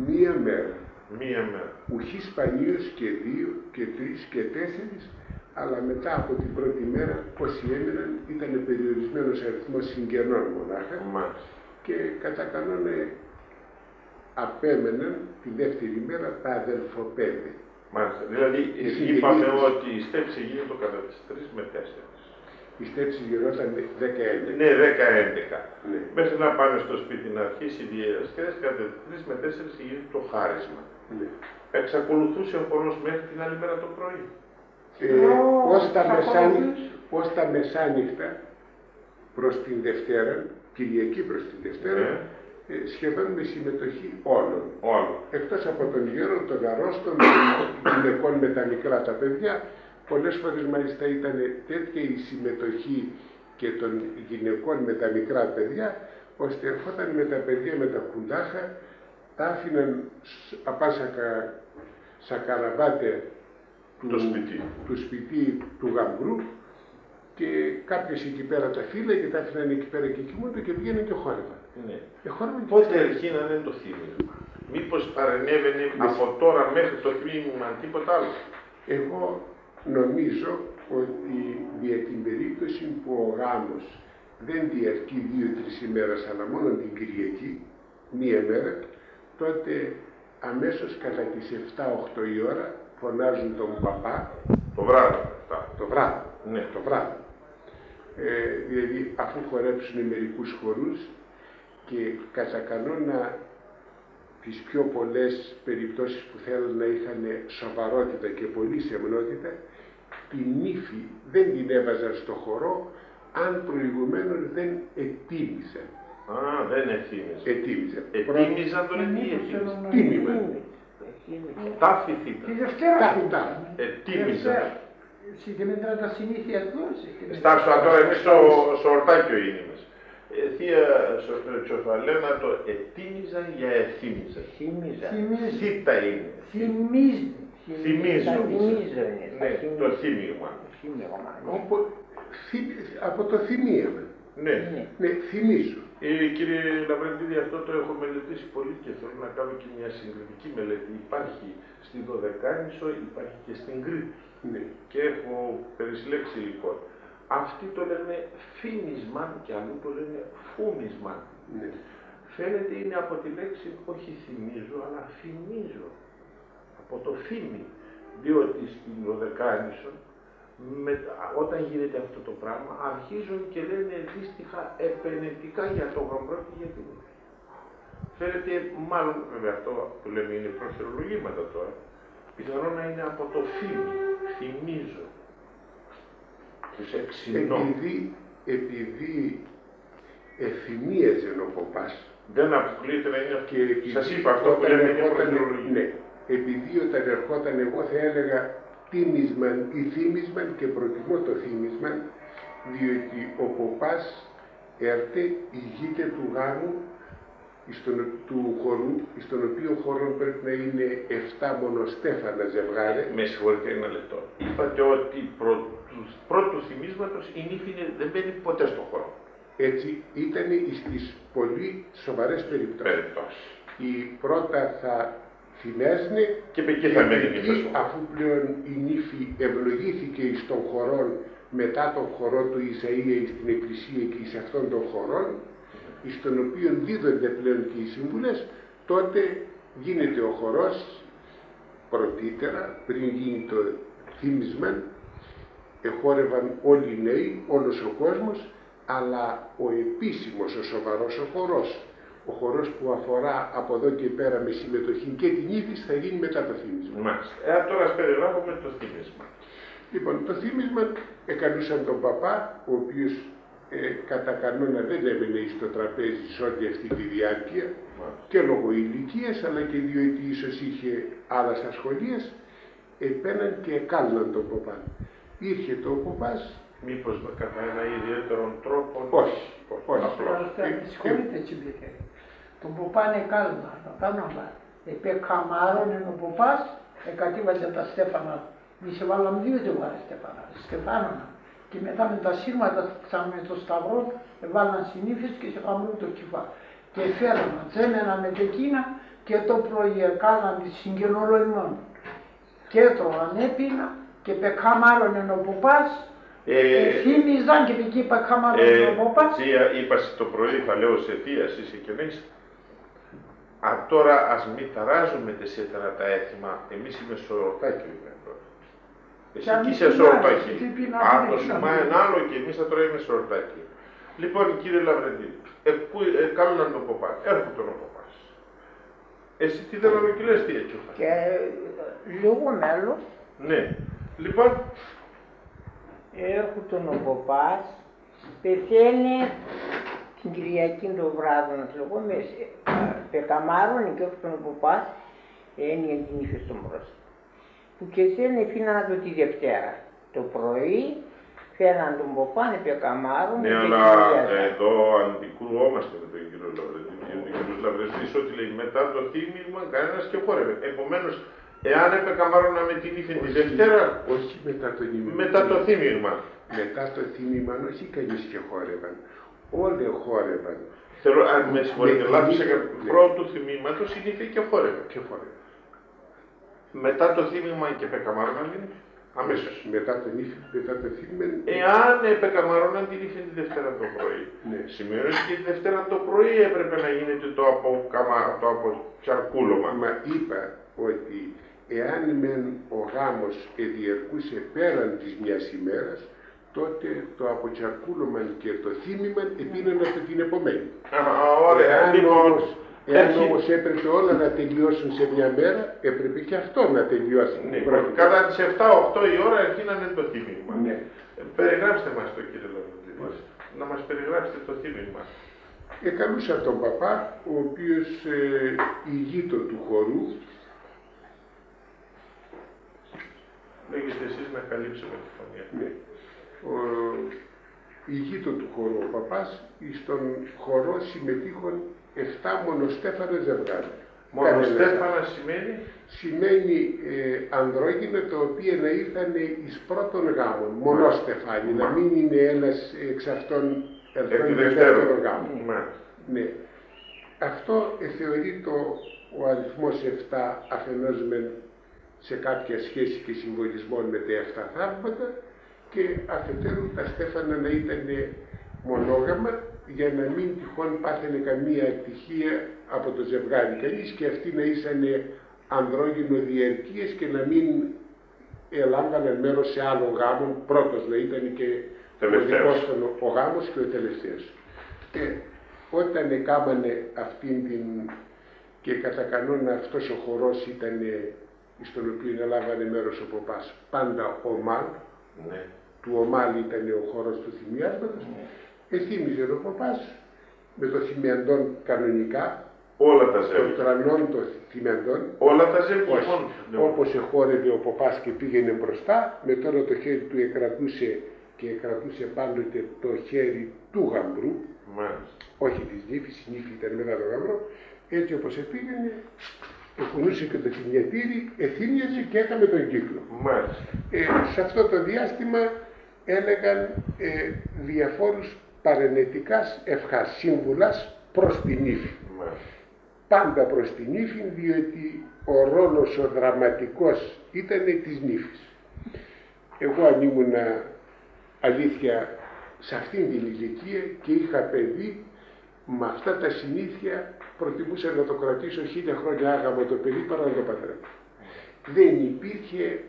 μία μέρα. Μία μέρα. Ουχή σπανίως και δύο και τρεις και τέσσερις, αλλά μετά από την πρώτη μέρα, όσοι έμειναν, ήταν περιορισμένος αριθμός συγγενών μονάχα. Μάλιστα. Και, ε, κατά κανόνα, ε, απέμεναν τη δεύτερη μέρα τα αδελφοπαίδια. Μάλιστα. Δηλαδή, είπαμε ότι η στέψη γίνεται το κατά τις τρεις με τέσσερις. Η στέψη γινόταν δέκα έντεκα. Ναι, δέκα έντεκα. Ναι. Μέχρι να πάνε στο σπίτι να αρχίσει η διασκέδαση, κατά τρεις με τέσσερις γίνεται το χάρισμα. Ναι. Εξακολουθούσε ο χορός μέχρι την άλλη μέρα το πρωί. Ε, Ω, ως, τα θα μεσάνυχ- ακολουθήσει. Ως τα μεσάνυχτα, προς την Δευτέρα, Κυριακή προς την Δευτέρα, Ναι. ε, σχεδόν με συμμετοχή όλων. Όλων. Εκτός από τον γέρον, τον αρρώστον, των γυναικών με τα μικρά τα παιδιά, πολλές φορές μάλιστα ήταν τέτοια η συμμετοχή και των γυναικών με τα μικρά παιδιά, ώστε ερχόταν με τα παιδιά, με τα κουντάχα, τα άφηναν σ- απάν' σα κα- σα καραβάτια Το σπιτί. Του σπιτί του γαμπρού, και κάποιος εκεί πέρα τα φύλαγε, τα άφηναν εκεί πέρα και κοιμούνταν και πηγαίναν και χόρευαν. Ναι. Εχόρευαν και Πότε αρχίνανε το θύμισμα, μήπως παρενέβαινε από τώρα μέχρι το θύμισμα τίποτα άλλο? Εγώ νομίζω ότι δια την περίπτωση που ο γάμος δεν διαρκεί δύο-τρεις ημέρες, αλλά μόνο την Κυριακή, μία μέρα, τότε αμέσως, κατά τις εφτά-οκτώ η ώρα, φωνάζουν τον παπά. Το βράδυ. Αυτά. Το βράδυ. Ναι. Το βράδυ. Ε, δηλαδή, αφού χορέψουν μερικούς χορούς, και, ε, κατά κανόνα, τις πιο πολλές περιπτώσεις που θέλουν να είχαν σοβαρότητα και πολύ σεμνότητα, την ύφη δεν την έβαζαν στο χορό, αν προηγουμένως δεν ετοίμιζαν. Α, δεν εθύμιζαν. Ετοίμιζαν. Ετοίμιζαν τον Μήπως ετοίμιζαν. θέλουν να Τίμημα. είναι. Εθύμιζαν. Τάφη θύμιζαν. Τη Δευτέρα. Τάφη, θύμιζαν. τάφη. Ετοίμιζαν. Δευτέρα. Στη- Και με τα, τα συνήθια του, εσύ. Στάσου, τώρα εμείς στο, στο ορτάκι ο ίνιμες. Ε, θεία, σο- ε, Τσοφαλένα, το ετοίμιζαν για εθύμιζαν. Θύμιζα. Θυμίζει. Θήτα είναι. Θυμίζει. Θυμίζω. Θα θυμίζω είναι. Ναι, το θύμιγμα. Θύμιζα. Όπου, θυ- από το θυμίαμα. Ναι. Ναι. Ναι, θυμίζω. Ε, κύριε Λαυρεντίδη, αυτό το έχω μελετήσει πολύ και θέλω να κάνω και μια συγκριτική μελέτη. Υπάρχει στη Δωδεκάνησο, υπάρχει και στην Κρήτη. Ναι. Και έχω περισυλλέξει υλικό. Αυτοί το λένε θύμισμα και αλλού το λένε φούμισμα. Ναι. Φαίνεται είναι από τη λέξη, όχι θυμίζω, αλλά θυμίζω. Από το θύμι. Διότι στην Δωδεκάνησο, με, όταν γίνεται αυτό το πράγμα, αρχίζουν και λένε αντίστοιχα επενετικά για το γαμπρό και για την ύφη. Φαίνεται, μάλλον, βέβαια, αυτό που λέμε είναι προχειρολογήματα τώρα, πιθανόν να είναι από το θύμι, θυμίζω, τους εξυμνώ. Επειδή, επειδή εθυμίαζε ο ποπάς, Δεν αποκλείεται να είναι αυτό. και επειδή Σας είπα, αυτό που όταν λέμε είναι ερχόταν- προχειρολογία. Ναι, επειδή όταν ερχόταν, εγώ θα έλεγα τίμισμα ή θύμισμα, και προτιμώ το θύμισμα, διότι ο ποπάς έρτε ηγείται του γάμου, εις τον, του χορού, εις τον οποίο χορόν πρέπει να είναι εφτά μονοστέφανα ζευγάρια. Με συγχωρείτε, ένα λεπτό. Είπατε ότι προ, του πρώτου θυμίσματος η νύφη είναι- δεν μπαίνει ποτέ στο χορό. Έτσι ήταν εις τις πολύ σοβαρές περιπτώσεις. Περιπτώσεις. Η πρώτα θα θυμέζνε, Και εκεί θα μένει η εκεί, νύφη. Αφού πλέον η νύφη ευλογήθηκε εις τον χορόν, μετά τον χορό του Ησαΐα εις την εκκλησία και εις αυτόν τον χορόν, εις τον οποίον δίδονται πλέον και οι συμβουλές, τότε γίνεται ο χορός πρωτήτερα, πριν γίνει το θύμισμα, εχόρευαν όλοι οι νέοι, όλος ο κόσμος, αλλά ο επίσημος, ο σοβαρός ο χορός, ο χορός που αφορά από εδώ και πέρα με συμμετοχή και την ύφη, θα γίνει μετά το θύμισμα. Μάλιστα. Ε, τώρα ας περιγράφουμε το θύμισμα. Λοιπόν, το θύμισμα εκαλούσαν τον παπά, ο οποίος Ε, κατά κανόνα δεν έμενε εις το τραπέζι σ' όλη αυτή τη διάρκεια, και λόγω ηλικίας, αλλά και διότι ίσως είχε άλλας ασχολίας, επέναν και εκάλυναν τον ποπάν. Ήρχεται ο ποπάς. Μήπως με, κατά έναν ιδιαίτερον τρόπο; Όχι, όχι. Απλώς. Τώρα, ε, με συγχωρείτε, ε, τσιμπίτε. Τον ποπάν εκάλυναν, τα τάνα, αλλά επεκαμάρωνεν ο ποπάς, εκατέβαζεν τα στέφανα. Εμείς εβάλαμε δύο τεβάρες στέφανα, στεφάνωνα. Και μετά με τα σύρματα, ξαν με το σταυρόν, εβάλαν στι νύφες και σε καμρούν το κεφά. Και εφέραν, τσέμεναν με τ' εκείνα και το πρωί εκάλαν τη συγγενολοημόν. Κι έτρωαν, έπιναν και πεκαμάρωνεν ο ποπάς. Ε, εθύμιζαν και εκεί πεκαμάρωνεν, ε, ο ποπάς. Θεία, είπα σε το πρωί, θα λέω σε θεία, εσύ σε κενέισαι. Α, τώρα ας μη ταράζουμε τεσέτερα τα έθιμα, εμείς είμαι σο ορτάκι, είμαι τώρα. Εσύ κι είσαι σο ορτάκι. Α, το σουμά είναι άλλο και εμείς θα τρώμε σο ορτάκι. Λοιπόν, κύριε Λαυρεντίνη, εκάλυναν τον ποπάν, έρχεται ο ποπάς. Εσύ τιδέν άλλο 'κι λες, θεία Τσούφα; Και, ε, λίγο μέλος. Ναι. Λοιπόν. Έρχεται ο ποπάς, πεθαίνε την Κυριακή το βράδυ, να το λέγω, με, πεκαμάρωνε και έρχεται ο ποπάς, ένοια την ύφη στο μπρος. Που και εσέν εφήναν το τη Δευτέρα. Το πρωί, φέραν τον ποπάν, επεκαμάρωνε. Ναι, και αλλά, ε, εδώ αντικρουόμαστε με τον κύριο Λαυρεντίνη, γιατί ο κύριος Λαυρεντίνης ό,τι λέει, μετά το θύμιγμα κανένας και χόρευε. Επομένως, εάν επεκαμάρωναμε την ύφη τη Δευτέρα, όχι μετά το θύμιγμα. Μετά το θύμιγμα. Μετά το θύμιγμα, όχι κανείς και χόρευαν. Όλοι χόρευαν. Θέλω, αν με συγχωρείτε, λάθος έκανα. Πρώτου θυμήματος η νύφη και χόρευε. Και χόρευε. Μετά το θύμιγμα και επεκαμάρωναν την ύφη; Αμέσως. Μετά το νύφη, μετά το θύμιγμα. Εάν επεκαμάρωναν την ύφη τη Δευτέρα το πρωί. Ναι. Σημειώνεται και τη Δευτέρα το πρωί έπρεπε να γίνεται το αποκαμα-, το αποτσαρκούλωμα. Μα είπα ότι εάν μεν ο γάμος εδιαρκούσε πέραν της μιας ημέρας, τότε το αποτσαρκούλωμα και το θύμιγμα επείναν από την επομένη. Α, ωραία. Εάν, λοιπόν, όμως, εάν έχει- όμως έπρεπε όλα να τελειώσουν σε μια μέρα, έπρεπε και αυτό να τελειώσει. Ναι, την πρώτη μέρα. Κατά τις εφτά οχτώ η ώρα εκείναν το θύμιγμα. Ναι. Ε, περιγράψτε μας το, κύριε Λαυρεντίνη. Μάλιστα. Να μας περιγράψετε το θύμιγμα. Εκαλούσαν τον παπά, ο οποίος, ε, ηγείτο του χορού, Λέγετε εσείς να καλύψουμε τη φωνή. Ναι. Ο, ηγείτο του χορού ο παπάς, εις τον χορό συμμετείχον εφτά μονοστέφανα ζευγάρια. Μονοστέφανα σημαίνει; Σημαίνει, ε, ανδρόγυνα τα οποία να ήρθανε εις πρώτον γάμον. Μάλιστα. Μονοστέφανοι, να μην είναι ένας εξ αυτών ελθόν εις δεύτερον γάμον. Μάλιστα. Ναι. Αυτό, ε, θεωρείται ο αριθμός εφτά αφενός μεν σε κάποια σχέση και συμβολισμό με τα εφτά θαύματα, και αφετέρου τα στέφανα να ήτανε μονόγαμα, για να μην τυχόν πάθαινε καμία ατυχία από το ζευγάρι κανείς, και αυτοί να ήσανε ανδρόγυνο διαρκείας και να μην ελάμβαναν μέρος σε άλλο γάμο, πρώτος να ήτανε και ο δικός τον ο γάμος και ο τελευταίος. Και όταν εκάμανε αυτήν την, και κατά κανόνα αυτός ο χορός ήτανε εις τον οποίον ελάμβανε μέρος ο ποπάς, πάντα Ομάλ. Ναι. Του Ομάλ ήτανε ο χορός του θυμιάσματος. Ναι. Εθύμιζε ο ποπάς με το θυμιαντόν κανονικά. Όλα τα ζεύγια. Το τρανόν το θυμιαντόν. Όλα τα ζεύγια. Όχι. Μόνο, ναι. Όπως εχόρευε ο ποπάς και πήγαινε μπροστά, με το ένα το χέρι του εκρατούσε και εκρατούσε πάντοτε το χέρι του γαμπρού. Μάλιστα. Όχι της νύφης, η νύφη ήτανε μετά τον γαμπρό. Έτσι όπως επήγαινε, εκουνούσε και το θυμιατήρι, εθύμιαζε και έκαμε τον κύκλο. Μάλιστα. Ε, σε αυτό το διάστημα έλεγαν, ε, διαφόρους παρενετικάς ευχάς, σύμβουλας, προς την νύφη. Μάλιστα. Πάντα προς την νύφη, διότι ο ρόλος ο δραματικός ήτανε της νύφης. Εγώ αν ήμουνα, αλήθεια, σε αυτήν την ηλικία και είχα παιδί, με αυτά τα συνήθεια προτιμούσα να το κρατήσω χίλια χρόνια άγαμο το παιδί παρά να το παντρεύω. Δεν υπήρχε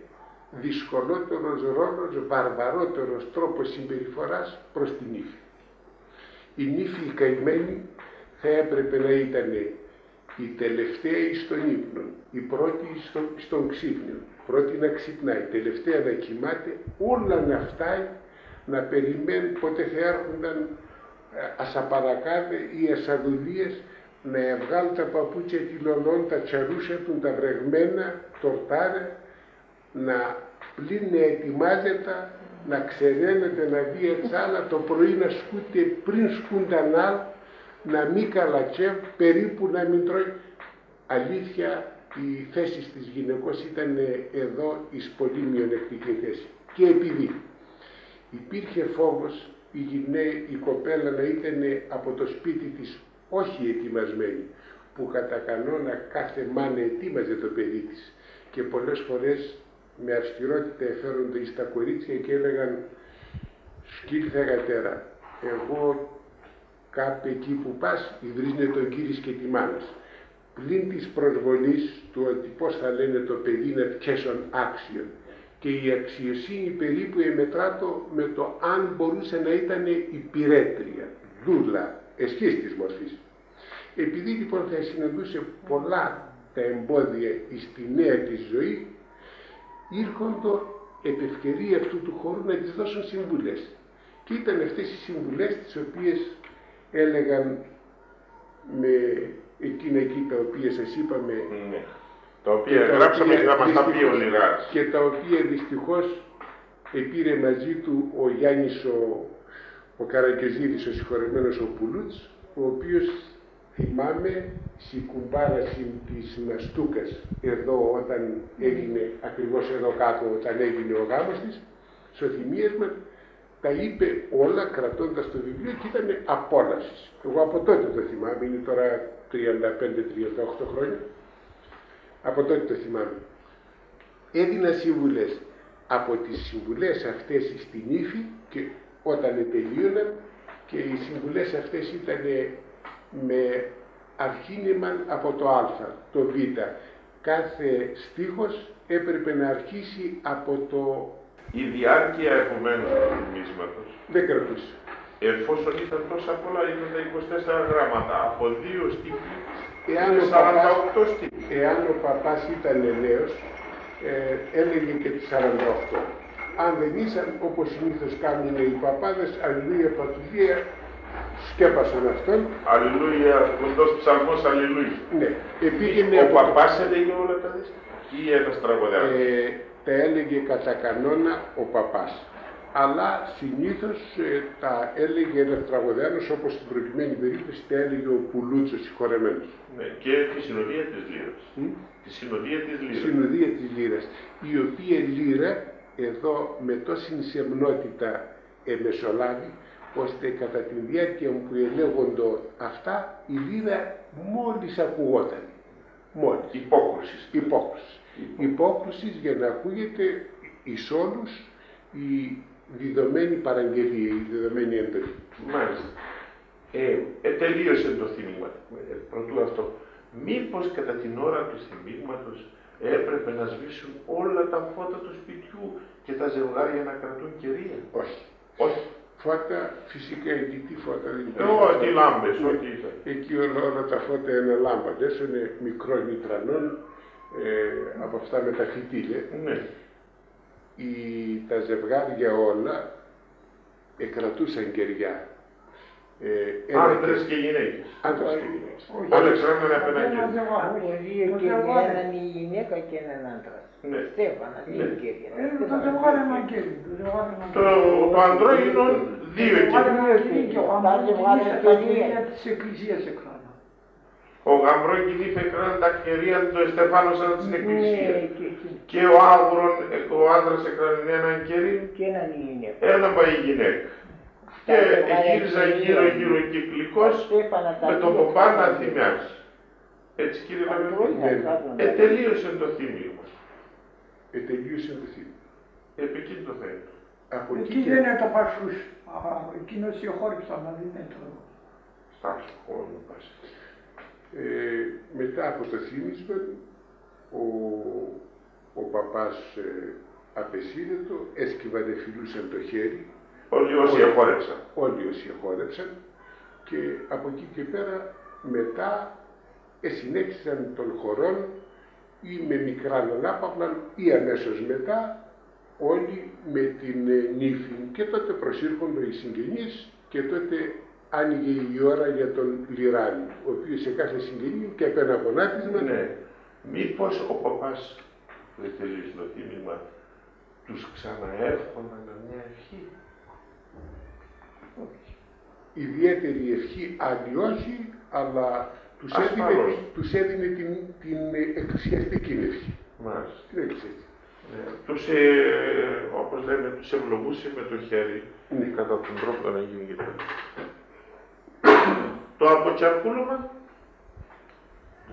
δυσκολότερος ρόλος, βαρβαρότερος τρόπος συμπεριφοράς προς την νύφη. Η νύφη η καημένη θα έπρεπε να ήτανε η τελευταία εις τον ύπνον, η πρώτη εις τον, εις τον ξύπνιον, πρώτη να ξυπνάει, η τελευταία να κοιμάται, όλα να ευτάει να περιμέν πότε θα έρχουνταν, ε, ασαπαρακάδε ή ασαδουλείες να εβγάλ' τα παπούτσια τη λολόν, τα τσαρούσια ατουν, τα βρεγμένα, τορτάρε, να πλην να ετοιμάζεται, να ξεραίνεται, να δει ατσάλα, το πρωί να σκούται, πριν σκούνταν άλλ', να μη καλατσεύ', περίπου να μη τρώει. Αλήθεια, η θέση της γυναικός ήτανε εδώ εις πολύ μειονεκτική θέση. Και επειδή υπήρχε φόβος η γυναί-, η κοπέλα να ήτανε από το σπίτι της όχι ετοιμασμένη, που κατά κανόνα κάθε μάνα ετοίμαζε το παιδί της, και πολλές φορές με αυστηρότητα εφέροντο εις τα κορίτσια και έλεγαν: «Σκύλ' θεγατέρα, εγώ κάπ' εκεί που πας, ιδρύς νε τον κύρις και τη μάνας». Πλην της προσβολής του, ότι πώς θα λένε το παιδίν ατ' χέσον άξιον. Και η αξιοσύνη περίπου εμετράτο με το αν μπορούσε να ήτανε υπηρέτρια, δούλα, εσχής της μορφής. Επειδή λοιπόν θα συναντούσε πολλά τα εμπόδια εις τη νέα της ζωή, ήρχοντο επ' ευκαιρία αυτού του χώρου να της δώσουν συμβουλές. Και ήτανε αυτές οι συμβουλές τις οποίες έλεγαν με εκείνα εκεί τα οποία σας είπαμε. Ναι. Τα και οποία τα γράψαμε και θα μας τα πει ο Λιράς. Και τα οποία δυστυχώς επήρε μαζί του ο Γιάννης ο, ο Καραγκιοζίδης, ο συγχωρεμένος ο Πουλούτς, ο οποίος, θυμάμαι, σ' η κουμπάρα σ' τη Ναστούκας, εδώ όταν έγινε, ακριβώς εδώ κάτω, όταν έγινε ο γάμος της, σο θυμίασμα, τα είπε όλα κρατώντας το βιβλίο και ήτανε απόλαυσης. Εγώ από τότε το θυμάμαι, είναι τώρα τριάντα πέντε τριάντα οκτώ χρόνια, από τότε το θυμάμαι. Έδιναν συμβουλές. Από τις συμβουλές αυτές εις την ύφη, και όταν ετελείωναν, και οι συμβουλές αυτές ήτανε με αρχήνυμαν από το Α, το Β. Κάθε στίχος έπρεπε να αρχίσει από το... Η διάρκεια επομένως του θυμίσματος, δεν κρατούσε, εφόσον ήταν τόσα πολλά, ήταν τα είκοσι τέσσερα γράμματα, από δύο στίχοι, εάν είναι ο παπάς, σαράντα οκτώ στίχοι. Εάν ο παπάς ήτανε νέος, ε, έλεγε και τις σαράντα οκτώ. Αν δεν ήσαν, όπως συνήθως κάνουνε οι παπάδες, Αλληλούια, Παπαδία, σκέπασαν αυτόν. Αλληλούια, κοντός ψαλμός, Αλληλούια. Ναι, επήγαινε... Ο παπάς έλεγε όλα τα δέσποινα ή ένας τραγωδέας; Ε, τα έλεγε κατά κανόνα ο παπάς. Αλλά συνήθως, ε, τα έλεγε ένας τραγωδέας, όπως στην προκειμένη περίπτωση τα έλεγε ο Πουλούτσος συγχωρεμένος. Ναι, και τη συνοδεία της λύρας. Μμ. Τη συνοδεία της λύρας. Συνοδεία της λύρας, η οποία λύρα, εδώ με τόση σεμνότητα εμεσολάβει, ώστε κατά τη διάρκεια που ελέγοντο αυτά, η λύρα μόλις ακουγόταν. Μόλις. Υπόκρουσης. Υπόκρουσης. Υπόκρουσης. Υπόκρουσης για να ακούγεται εις όλους η διδομένη παραγγελία, η διδομένη εντολή. Μάλιστα. Ε, ετελείωσε το θύμημα. Ε, πρωτού αυτό. Μήπως κατά την ώρα του θυμήματος έπρεπε να σβήσουν όλα τα φώτα του σπιτιού και τα ζευγάρια να κρατούν κερία; Όχι. Όχι. Φώτα, φυσικά, εκεί τι φώτα, δεν... Ε, ό,τι λάμπες, ναι, ό,τι ήταν. Εκεί όλα, όλα τα φώτα είναι λάμπα, δεν είναι μικρό νητρανόν, ε, από αυτά με τα φιτίλια. Ναι. Οι, τα ζευγάρια όλα εκρατούσαν κεριά. Ε, ένα... Άντρες και γυναίκες. Άντρες και γυναίκες. Όχι. Όλα εξερχόντανε απ' έναν κερί. Από δύο κεριά, έναν η γυναίκα και έναν άντρα. Ναι. Στέφανα, δύο κεριά. Ε, το ζευγάρι έναν κερί, το ζευγάρι έναν κερί. Το, το άντρα είναι δύο κερί. Το ζευγάρι έναν κερί και ο γαμπρός και η νύφη τα κερία της εκκλησίας εκράτανε. Ο γαμπρός και η νύφη εκράτανε τα κερία, το εστεφάνωσαν ατ' σην εκκλησίαν. Ναι, και, και. Και ο άντρας, ο άντρας εκράτανε έναν κερί. Και έναν η γυναίκα. Έναν πα η γυναίκα. Και εγύριζαν γύρω-γύρω, ναι, κύκλος με τον παπά να θυμιάζει. Έτσι, κύριε Λαμπρινή; Ναι. Ετελείωσε το θύμημα. Ετελείωσε το θύμημα. Επ' εκείνο το θέμη. Από εκεί... Εκεί και δεν έτο πασούς. Α, εκείνος εχόρεψαν, αλλά δεν έτο. Στάσου, χώρο πας. Ε, μετά από το θύμισμα, ο, ο παπάς, ε, απεσύρετο, έσκυβαν, εφυλούσαν το χέρι. Όλοι όσοι εχόρεψαν. Όλοι όσοι εχόρεψαν. Και από εκεί και πέρα, μετά, εσυνέχισαν τον χορόν, ή με μικράν ανάπαυλαν, ή αμέσως μετά, Όλοι με την, ε, νύφη. Και τότε προσήρχονται οι συγγενείς και τότε άνοιγε η ώρα για τον Λυράνη, ο οποίος σε κάθε συγγενή και έπαιρνε γονάτισμα. Ναι. Μήπως ο παπάς που έτελείωσε το θύμιγμα, τους ξαναέρχονταν με μια ευχή? Ιδιαίτερη ευχή, άλλοι όχι, αλλά τους έδινε, ασφαλώς, την, τους έδινε την, την, ε, εκκλησιαστική ευχή. Μάλιστα. Την εκκλησιαστική. Ναι. Τους, ε, όπως λέμε, τους ευλογούσε με το χέρι, ναι, κατά τον τρόπο να γίνει και το, το αποτσαρκούλωμα,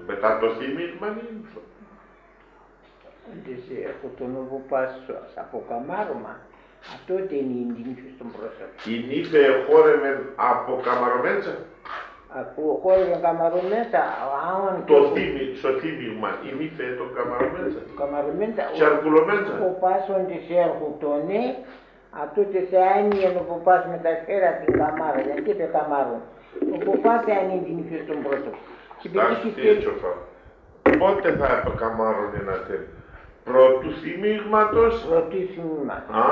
μετά το θύμιγμα είναι. Ντες, ε, έχω τον όπο πάσο από καμάρωμα. Ατό έτεν η νύφη στο πρόσωπο. Η νύφη εχόρευεν από καμαρωμέντσα. Αφού χόρευεν καμαρωμέντσα, άμα το και θύμι-, στο θύμιγμα, η νύφη το καμαρωμέντσα. Καμαρωμέντσα, τσαρκουλωμέντσα. Ο πάσον ντες έρχουτονε, ατούτες έανιεν ο ποπάς με τα χέρα την καμάρα, γιατί το καμάρον. Ο ποπάς έανιεν την νύφη στο πρόσωπο. Και στάσου, πετύχει θεία Τσόφα. Πότε θα επεκαμάρωνεν ατέν; Πρωτού θύμιγματος; Πρωτού θύμιγμα. Α,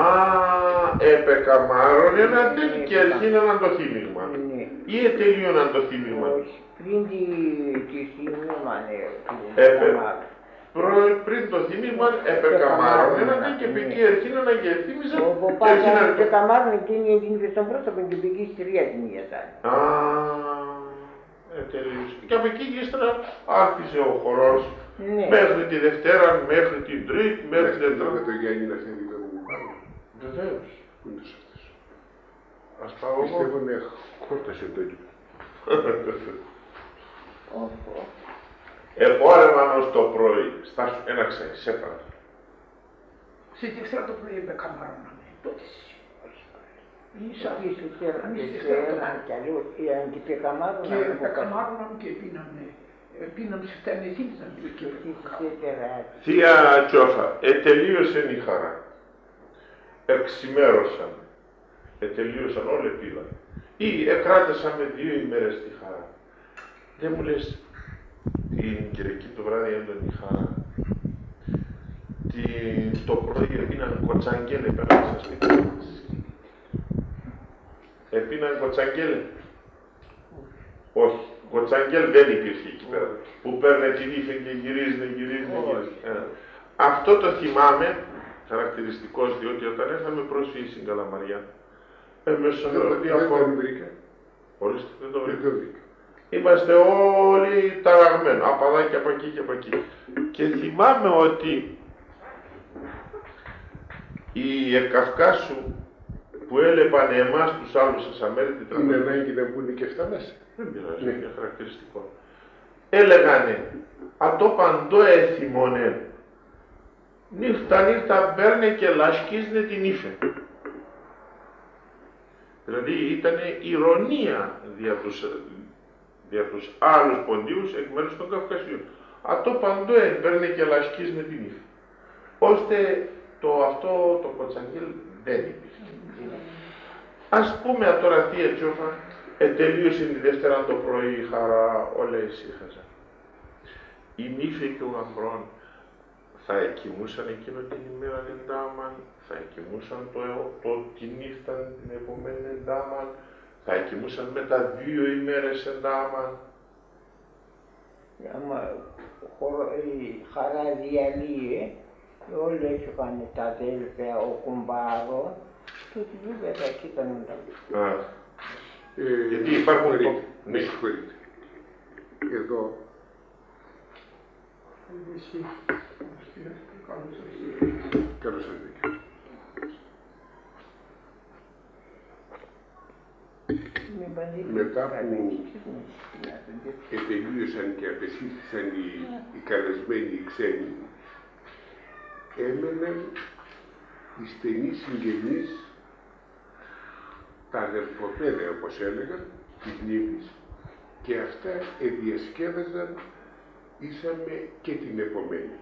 επεκαμάρωνεν ατέν, ναι, και επεκα- αρχίνεν το θύμιγμα. Ναι. Ή ετελείωναν το θύμιγμα; Όχι, πριν τη, τη θύμιγμα, ναι, την επε- καμάρα. Πρω-, πριν το θύμιγμα, επεκαμάρωνεν ατέν και, ναι, επεκεί αρχίνεν και εθύμιζαν. Ο ποπάς και αρχίνεν ατέν το- επεκαμάρωνεν, εκείνη την νύφη στο πρόσωπο και επεκεί στρία την ατάν. Α. Ε, τελείωσε. Και από εκεί και ύστερα άρχισε ο χορός. Ναι. Μέχρι τη Δευτέρα, μέχρι την Τρίτη, μέχρι την Τετάρτα. Ναι, το Γιάννη να φέρει το μηχάνημα. Βεβαίως. Πού είναι το σώθος; Ας πάω εγώ. Πιστεύω, ναι, χόρτασε το κήπο. Οχ, οχ. Εφόρεμα το πρωί, στάσου, ένα ξέρεις, σε πάντα. Στη Δευτέρα το πρωί επεκαμάρωναμε. Τότε ίσως. Εκεί στη Δευτέρα, εμείς Δευτέρα το πρωί. Κι αλλού, ε, και επεκαμάρωναμε. Και επεκαμάρωναμε και επίναμε. Επίναμε σε φτάνει εκείνη την Αγγλική. Και εκεί στη Δευτέρα. Θεία Τσόφα, ετελείωσεν η χαρά. Εξημέρωσαν. Ετελείωσαν, όλ' επήδαν. Ή εκράτεσαμε δύο ημέρες τη χαρά. Ντες μου λες, την Κυριακή το βράδυ έντον η χαρά. Τη, το πρωί επίναν κοτσαγγέλ' επέναντι στα σπίτια μας; Επίναν κοτσαγγέλ'; Όχι. Κοτσαγγέλ' δεν υπήρχε εκεί πέρα. Που παίρνε την ύφη και γυρίζουνε, γυρίζουνε, γυρίζουνε. Ε, αυτό το θυμάμαι, χαρακτηριστικό, διότι όταν έρθαμε πρόσφυγες στην Καλαμαριά, ε, με σωρό διάφορα. Δεν, δεν, δεν βρήκα. Ορίστε, δεν το βρήκα. Δεν το βρήκα. Είμαστε όλοι ταραγμένοι, απ' αδά και απ' ακεί και απ' ακεί. Και θυμάμαι ότι οι εκ Καυκάσου που έλεπαν εμάς τους άλλους σα σαμέρι, την... Είναι ανάγκη να μπουν και αυτά μέσα; Δεν πειράζει, ναι, είναι χαρακτηριστικό. Έλεγανε, ατό παντό έθυμωνεν. Νύχτα, νύχτα παίρνε και λασκίζ'νε την ύφεν. Δηλαδή ήτανε ηρωνία δια τους, δια τους άλλους ποντίους εκ μέρους των Καυκασίων. Ατό παντό έπαιρνε και λασκίζ'νε την ύφεν. Ώστε το αυτό το κοτσαγγέλ' δεν υπήρχε. Ας πούμε ατώρα, θεία Τσόφα, ετελείωσεν τη Δευτέρα το πρωί η χαρά, όλα εσύχαζαν. Η νύφη και ο γαμπρόν θα εκοιμούσαν εκείνο την ημέραν εντάμαν; Θα εκοιμούσαν το, το, τη νύχταν την επομένην εντάμαν; Θα εκοιμούσαν μετά δύο ημέρες εντάμαν; Άμα χωρο-, η χαρά διαλύε, όλ' έχουγανε τ' αδέλφια, ο κουμπάρον, τούτοι βέβαια θα εκείτανε τα... Α. Ε, γιατί υπάρχουν... Συγχωρείτε, με συγχωρείτε. Εδώ Καλώς ήρθατε. Μετά που ετελείωσαν και απεσύρθησαν οι, οι καλεσμένοι, οι ξένοι, έμεναν οι στενοί συγγενείς, τα αδελφοπαίδια, όπως έλεγαν, της νύφης, και αυτά εδιασκέδαζαν ίσαμε και την επομένη.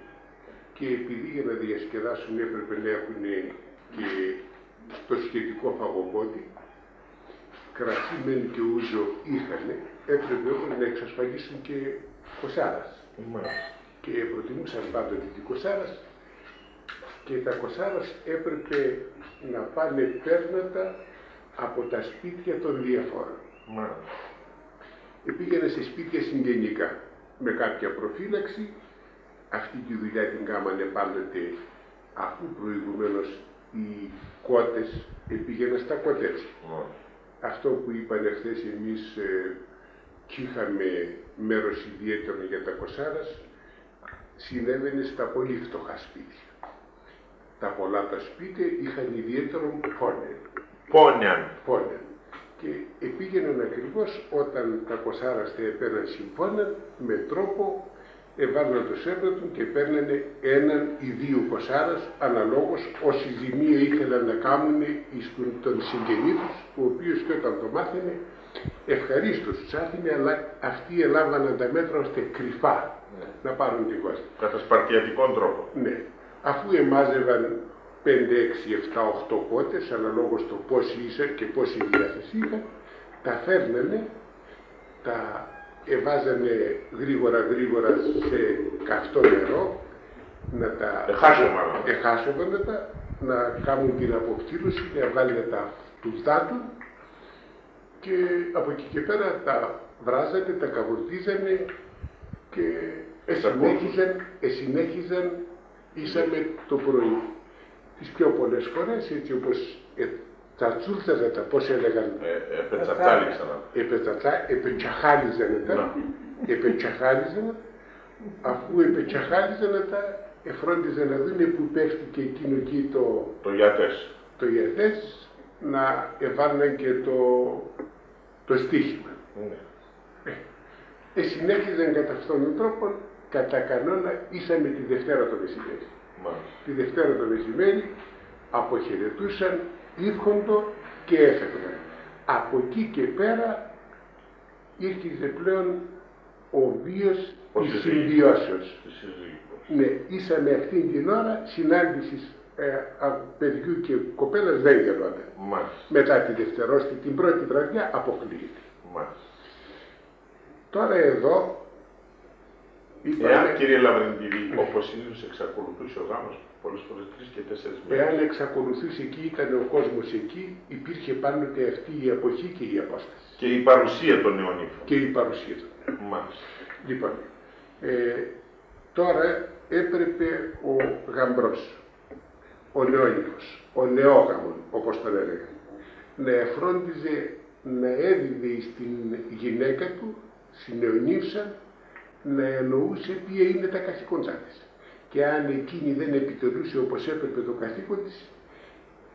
Και επειδή για να διασκεδάσουν έπρεπε να έχουνε και το σχετικό φαγοπότι, κρασί μεν και ούζο είχανε, έπρεπε όμως να εξασφαλίσουν και κοσάρας. Μάλιστα. Και προτιμούσαν πάντοτε την κοσάρας Και τα κοσσάρας έπρεπε να πάνε παίρνοντα από τα σπίτια των διαφόρων. Μάλιστα. Επήγαιναν σε σπίτια συγγενικά, με κάποια προφύλαξη. Αυτή τη δουλειά την κάμανε πάντοτε, αφού προηγουμένως οι κότες επήγαιναν στα κοτέτσα. Μάλιστα. Αυτό που είπαν εχθές, εμείς, ε, κι είχαμε μέρος ιδιαίτερο για τα κοσσάρας, συνέβαινε στα πολύ φτωχά σπίτια. Τα πολλά τα σπίτια είχαν ιδιαίτερον πόνεν. Πόνεν. Πόνεν. Και επήγαιναν ακριβώς όταν τα κοσσάρας θα επέρναν συμφώναν, με τρόπο εβάλλαν το σέρνο τουν και παίρνανε έναν ή δύο κοσσάρας, αναλόγως όση ζημία ήθελαν να κάμουνε εις τον, τον συγγενή τους, ο οποίος και όταν το μάθαινε, ευχαρίστως τους άφηνε, αλλά αυτοί ελάμβαναν τα μέτρα ώστε κρυφά, ναι, να πάρουν την κόστα. Κατά σπαρτιατικόν τρόπο. Ναι. Αφού εμάζευαν πέντε, έξι, εφτά, οχτώ κότες, αναλόγως το πόσοι ήσαν και πόση διάθεση είχαν, τα φέρνανε, τα εβάζανε γρήγορα, γρήγορα σε καυτό νερό, να τα... Εχάσω μάλλον. Εχάσωβανε τα, να κάμουν την αποκτήρωση, να εβάλουνε τα φτουλτά τουν και από εκεί και πέρα τα βράζανε, τα καβουρτίζανε και εσυνέχιζαν, εσυνέχιζαν, ίσαμε το πρωί. Τις πιο πολλές φορές, έτσι όπως, ε, τσατσούλτζανε τα, πώς έλεγαν; Ε, επετσατσάλιξαν. Επετσατσά-, επετσαχάλιζανε τα. Να. Επετσαχάλιζανε. Αφού επετσαχάλιζανε τα, εφρόντιζαν να δούνε που πέφτει και εκείνο εκεί το... Το γιατές. Το γιατές, να εβάρναν και το, το στοίχημα. Ναι. Ε, εσυνέχιζαν κατά αυτόν τον τρόπον, κατά κανόνα ίσαμε τη Δευτέρα το μεσημέρι. Μάλιστα. Τη Δευτέρα το μεσημέρι αποχαιρετούσαν, ήρχοντο και έφευγαν. Από εκεί και πέρα ήρχιζε πλέον ο βίος... Ο της συζύγου. Συμβιώσεως. Της συζύγου. Ναι, ίσαμε αυτήν την ώρα συνάντησης, ε, α, παιδιού και κοπέλας δεν γινόταν. Μάλιστα. Μετά τη Δευτέρα, ώστε την πρώτη βραδιά αποκλείεται. Μάλιστα. Τώρα εδώ είπαμε... Εάν, κύριε Λαυρεντιδή, όπως συνήθως εξακολουθούσε ο γάμος, πολλές φορές τρεις και τέσσερις μέρες. Εάν εξακολουθούσε εκεί, ήταν ο κόσμος εκεί, υπήρχε πάντοτε αυτή η εποχή και η απόσταση. Και η παρουσία των νεονύφων. Και η παρουσία των νεονύφων. Μάλιστα. Λοιπόν, ε, τώρα έπρεπε ο γαμπρός, ο νεόνυφος, ο νεόγαμον, όπως τον έλεγαν, να εφρόντιζε, να έδιδε εις την γυναίκα του, στην νεονύφσαν, να ενοούσε ποία είναι τα καθήκοντά της. Και αν εκείνη δεν επιτελούσε όπως έπρεπε το καθήκον της,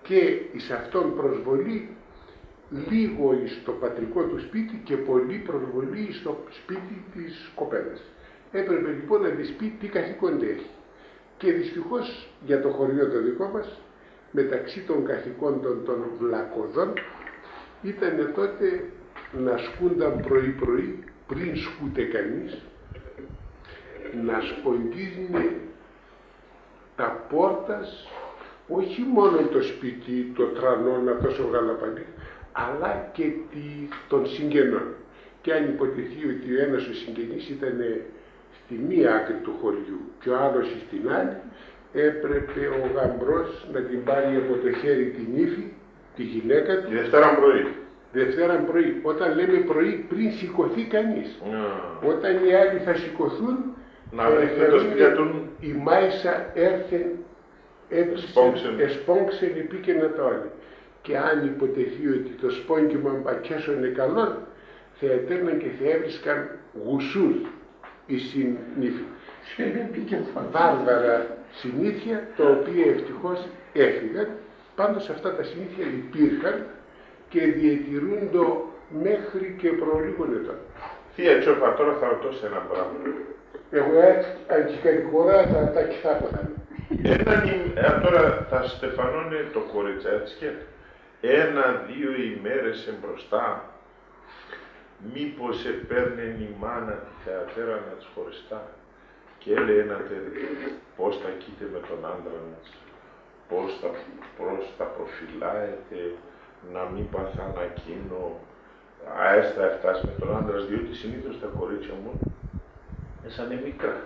και εις αυτόν προσβολή, λίγο εις το πατρικό του σπίτι και πολύ προσβολή εις το σπίτι της κοπέλας. Έπρεπε λοιπόν να της πει τι καθήκοντα έχει. Και δυστυχώς για το χωριό το δικό μας, μεταξύ των καθηκόντων των βλακωδών, ήτανε τότε να ασκούνταν πρωί-πρωί, πριν σκούται κανείς, να σπογγίζουνε τα πόρτας, όχι μόνον το σπίτι, το τρανόν, ατός ο γαλαπανίν, αλλά και τη, των συγγενών. Και αν υποτεθεί ότι ο ένας ο συγγενής ήτανε στη μία άκρη του χωριού και ο άλλος εις την άλλη, έπρεπε ο γαμπρός να την πάρει από το χέρι την ύφη, τη γυναίκα του. Τη Δευτέρα πρωί. Δευτέρα πρωί. Όταν λέμε πρωί, πριν σηκωθεί κανείς. Α. Όταν οι άλλοι θα σηκωθούν, να, ε, βρεθεί το σπίτι του. Η μάισσα έρθεν, έπλησε, εσπόγξεν, εσπόγξεν, εποίκεν ατά όλη. Και αν υποτεθεί ότι το σπόγγιμαν πα 'κέσωνε καλόν, θα ετέρναν και θα έβρισκαν γουσούρ εις την ύφην. Βάρβαρα συνήθεια, τα οποία ευτυχώς έφυγαν. Πάντως αυτά τα συνήθεια υπήρχαν και διατηρούντο μέχρι και προ ολίγων ετών. Θεία Τσόπα, τώρα θα ρωτώ σε ένα πράγμα. Εγώ έτσι, αν και κατηγορά, θα τα κοιτάω θα... Έναν ημ-, ε, τώρα θα στεφανώνε το κοριτσάτ', σκέτ'. Ένα-δύο ημέρες εμπροστά, μήπως επέρνεν η μάνα τη θεατέραν ατ'ς χωριστά, κι έλεεν ατεν πώς θα 'κείται με τον άντραν ατ'ς, πώς θα, πώς θα προφυλάεται, να μη παθά να 'κείνο αέστα ευτάς με τον άντραν, διότι συνήθως τα κορίτσια μου έσανε μικρά.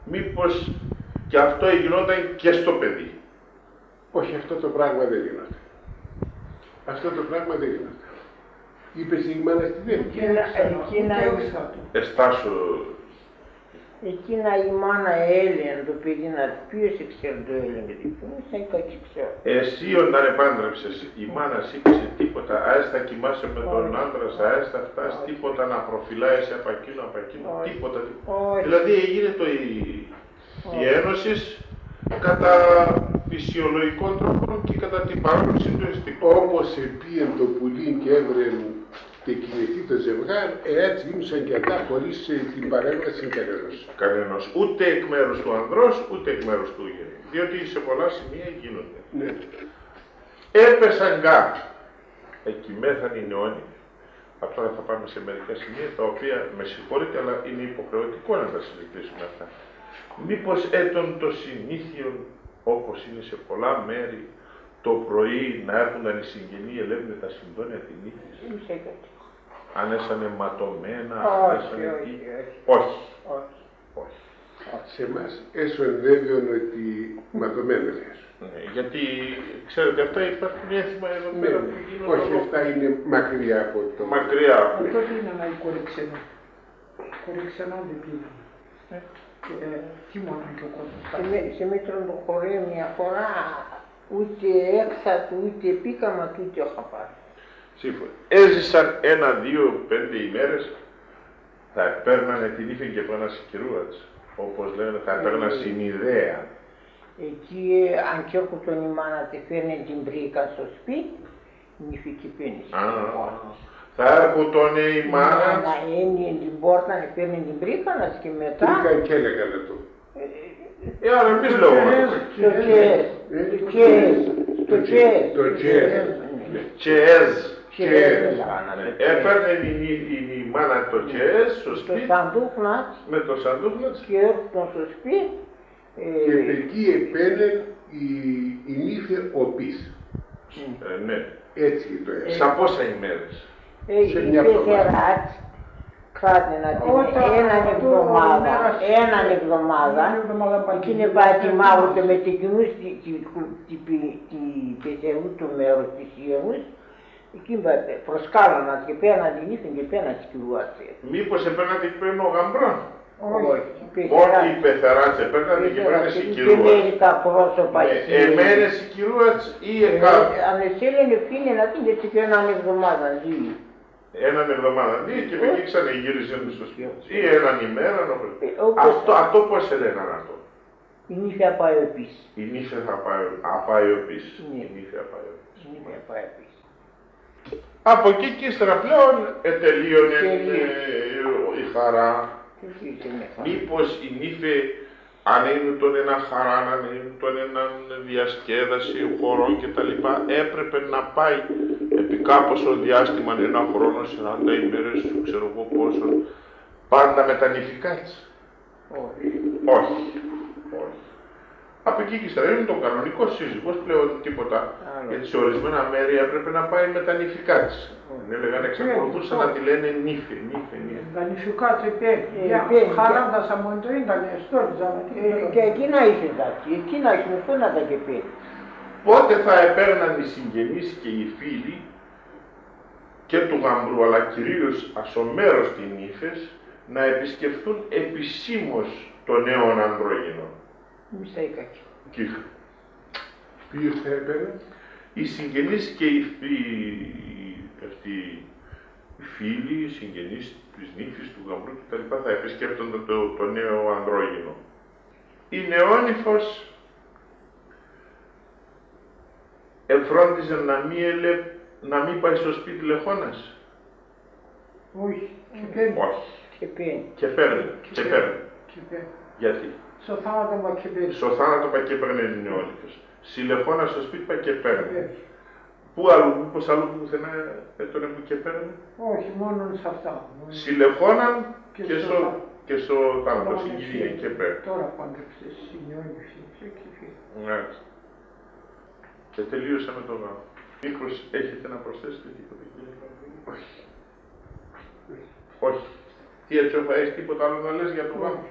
Μήπως και αυτό εγινόταν και στο παιδί? Όχι, αυτό το πράγμα δεν γινόταν. Αυτό το πράγμα δεν γινόταν. Είπες η μάνα τι δεν... Εκείνα, εκείνα, Εστάσου. Εκείνα η μάνα έλεγεν το παιδίν ατ', ποίος εξέρ' το έλεγεν και το ποίον, εσέικα 'κι εξέρ'. Εσύ όταν επάντρεψες, η μάνα σ' είπες σε τίποτα, αέστα κοιμάσαι με τον άντρα σ', αέστα αυτά, τίποτα να προφυλάεσαι απ' εκείνο, απ' εκείνο, τίποτα, τίποτα. Όχι. Δηλαδή εγίνετο η, η... Όχι. Ένωσης, κατά φυσιολογικόν τρόπον και κατά την παράδοσην του εστί. Όπως επήεν το πουλίν και εύρεν και κινηθεί το ζευγάρ', ε, έτσι ήμουσαν και ατά χωρίς, ε, την παρέμβασην κανενός. Κανενός. Ούτε εκ μέρους του ανδρός, ούτε εκ μέρους του γυναίκ'. Διότι σε πολλά σημεία εγίνονται. Ναι. Έπεσαν κάτω. Εκοιμέθαν οι νεόνυμφοι. Απ' τώρα θα πάμε σε μερικά σημεία, τα οποία, με συγχωρείτε, αλλά είναι υποχρεωτικό να τα συζητήσουμε αυτά. Μήπως έτον το συνήθιον, όπως είναι σε πολλά μέρη, το πρωί να έρχουνταν οι συγγενοί, ελέπ'νε τα σιντόνια τη νύφης; Εμείς έκατο. Αν έσανε ματωμένα, αν... Όχι, έσανε όχι, τι; Όχι. Όχι. Όχι. Σε εμάς έσον βέβαιον ότι ματωμένα θα έσον. Ναι, γιατί, ξέρετε, αυτά υπάρχουν έθιμα εδώ πέρα, ναι, που, ναι, γίνονται... Όχι, όλα αυτά είναι μακριά από το... Μακριά από... Τότε ήτανε οι κορεξενά. Κορεξενά δεν πίνανε. Ε. Και, ε, τι μόνο και ο κόσμος... Σ' εμ-, σ' εμίτρον το χωρί-, μια φορά, ούτε έξατο, ούτε επίκαμα, ούτε ο χαπάρ'. Σίγουρα. Έζησαν ένα, δύο, πέντε ημέρες, θα επέρνανε τη νύφη και πέρναν σ' κυρούα τς. Όπως λέγανε, θα επέρναν, ε, σην ιδέαν. Εκεί, ε, αν κι έρχουτον η μάνα τ', εφέρνεν την πρίκαν σο σπίτ', η νύφη 'κ' επέν' εσέν. Α, θα έρχουτον, ε, η μάνα τς. Η μάνα ένοιγεν την πόρταν, εφέρνεν την πρίκαν τς και μετά... Πρίκαν 'κ' έλεγαν ατό. Ε, ε, ε, άρα εμείς λέγουμε το... Το τσέζ, το τσέζ, το τσέζ. Το τσέζ. Τσέζ. Τσέζ. Έπαιρνεν η, η, η μάνα το τσέζ σο σπίτ'. Το σαντούχ' τς. Με το σαντούχ' τς. Και έρχουτον σο σπίτ', ε, και εκεί επένεν η, η νύφη οπίσ'. Ε, ναι. Έτσι το έφερε. Σα πόσα ημέρες; Ε, σε μια εβδομάδα. Πεθερά τς, κράτεν ατείν έναν εβδομάδαν, έναν εβδομάδαν, εκείν' επατιμάγουνταν με τ' εκείνους τη, τη, τη, τη πεθερού το μέρος, τη σιενούς, εκείν' πα-, προσκάλαναν και παίρναν την νύφη και παίρναν σ' κυρούα τς. Μήπως επέρναν και παίρναν ο γαμπρόν; Όχι. Μόνο η πεθερά τς επέρναν και παίρναν σ' κυρούα τς. Και μερικά πρόσωπα... Ναι, εκεί εμένεν σ' κυρούα τς ή... Ε, εκα- αν εσέλεν, εφήνεν ατείν και έτσι και έναν εβδομάδαν, δύο. Έναν εβδομάδαν, δύο, και... Ε, μετά ξανεγύριζεν σο σπίτ'. Σο σπίτ'. Ή έναν ημέραν, όπως... Ε, όπως... Ατό, ατό πώς ελέγαν ατό; Η νύφη απάει οπίσ'. Η νύφη θα πάει, απάει οπίσ'. Ναι. Η νύφη απάει οπίσ'. Η νύφη απάει οπίσ'. Από εκεί και ύστερα πλέον ετελείωνε, τελείωνε, ε, η χαρά. Τελείωνε η χαρά. Μήπως η νύφη, αν έινουτον έναν χαράν, αν έινουτον έναν διασκέδασην, χορόν και τα λοιπά, έπρεπε να πάει επί κάποιο διάστημα, έναν χρόνο, σαράντα ημέρες, ξέρω εγώ πόσο, πάντα με τα νηφικά τς; Όχι. Όχι. Όχι. Από εκεί και ύστερα ήμουν το κανονικό, σύζυγος, πλέον τίποτα. Άλλο. Γιατί σε ορισμένα μέρη έπρεπε να πάει με τα νηφικά τς. Ω. Την έλεγαν, εξακολουθούσαν, ναι, να τη λένε νύφη, νύφη, νύφη. Τα νηφικά τς επέν'. Ε, για επέν', χαράντα και σαμοντοίνταν, εστόλιζαν, ε, και εκείνα ήσουν τα, εκείνα ήσουν, αυτό να τα και επέν'. Πότε θα επέρναν οι συγγενείς και οι φίλοι και του γαμπρού, αλλά κυρίως ας ο μέρος τ' οι νύφες, να επισκεφθούν επισήμως τον νέον ανδρόγυνο; Εμείς τα είχα και... Κι είχα. Ποίος θα έπαιρνε; Οι συγγενείς και οι φι-, αυτοί, οι φίλοι, οι συγγενείς της νύφης, του γαμπρού και τα λοιπά, θα επισκέπτονταν το, το νέο ανδρόγυνο. Η νεόνυμφος εφρόντιζεν να μη ελέπ-, να μη πάει σο σπίτ' τ' λεχόνας; Όχι, και παίρνει. Όχι. Και παίρνει. Και παίρνει. Και παίρνει. Και παίρνει. Γιατί; Σο θάνατον πα και παίρνει. Σο θάνατον πα και παίρνει, είναι ο Όλυφος. Σην λεχόναν σο σπίτ' πα και παίρνει. Και παίρνει. Πού άλλο, μήπως άλλο πουθενά έτονε που και παίρνει; Όχι, μόνον σ' αυτά. Σην λεχόναν και, και σο, σο θά-, και σο θάνατον, σην κηδείας και παίρνει. Τώρα παντρεύτης, είναι ο Όλυφος, και, και, και. Μάλιστα. Και τελείωσαμε το γάμο. Μήπως έχετε να προσθέσετε τίποτα, κύριε Παπαδημητρίου; Όχι. Όχι. Θεία Τσόφα, έχεις τίποτα άλλο να λες για το γάμο?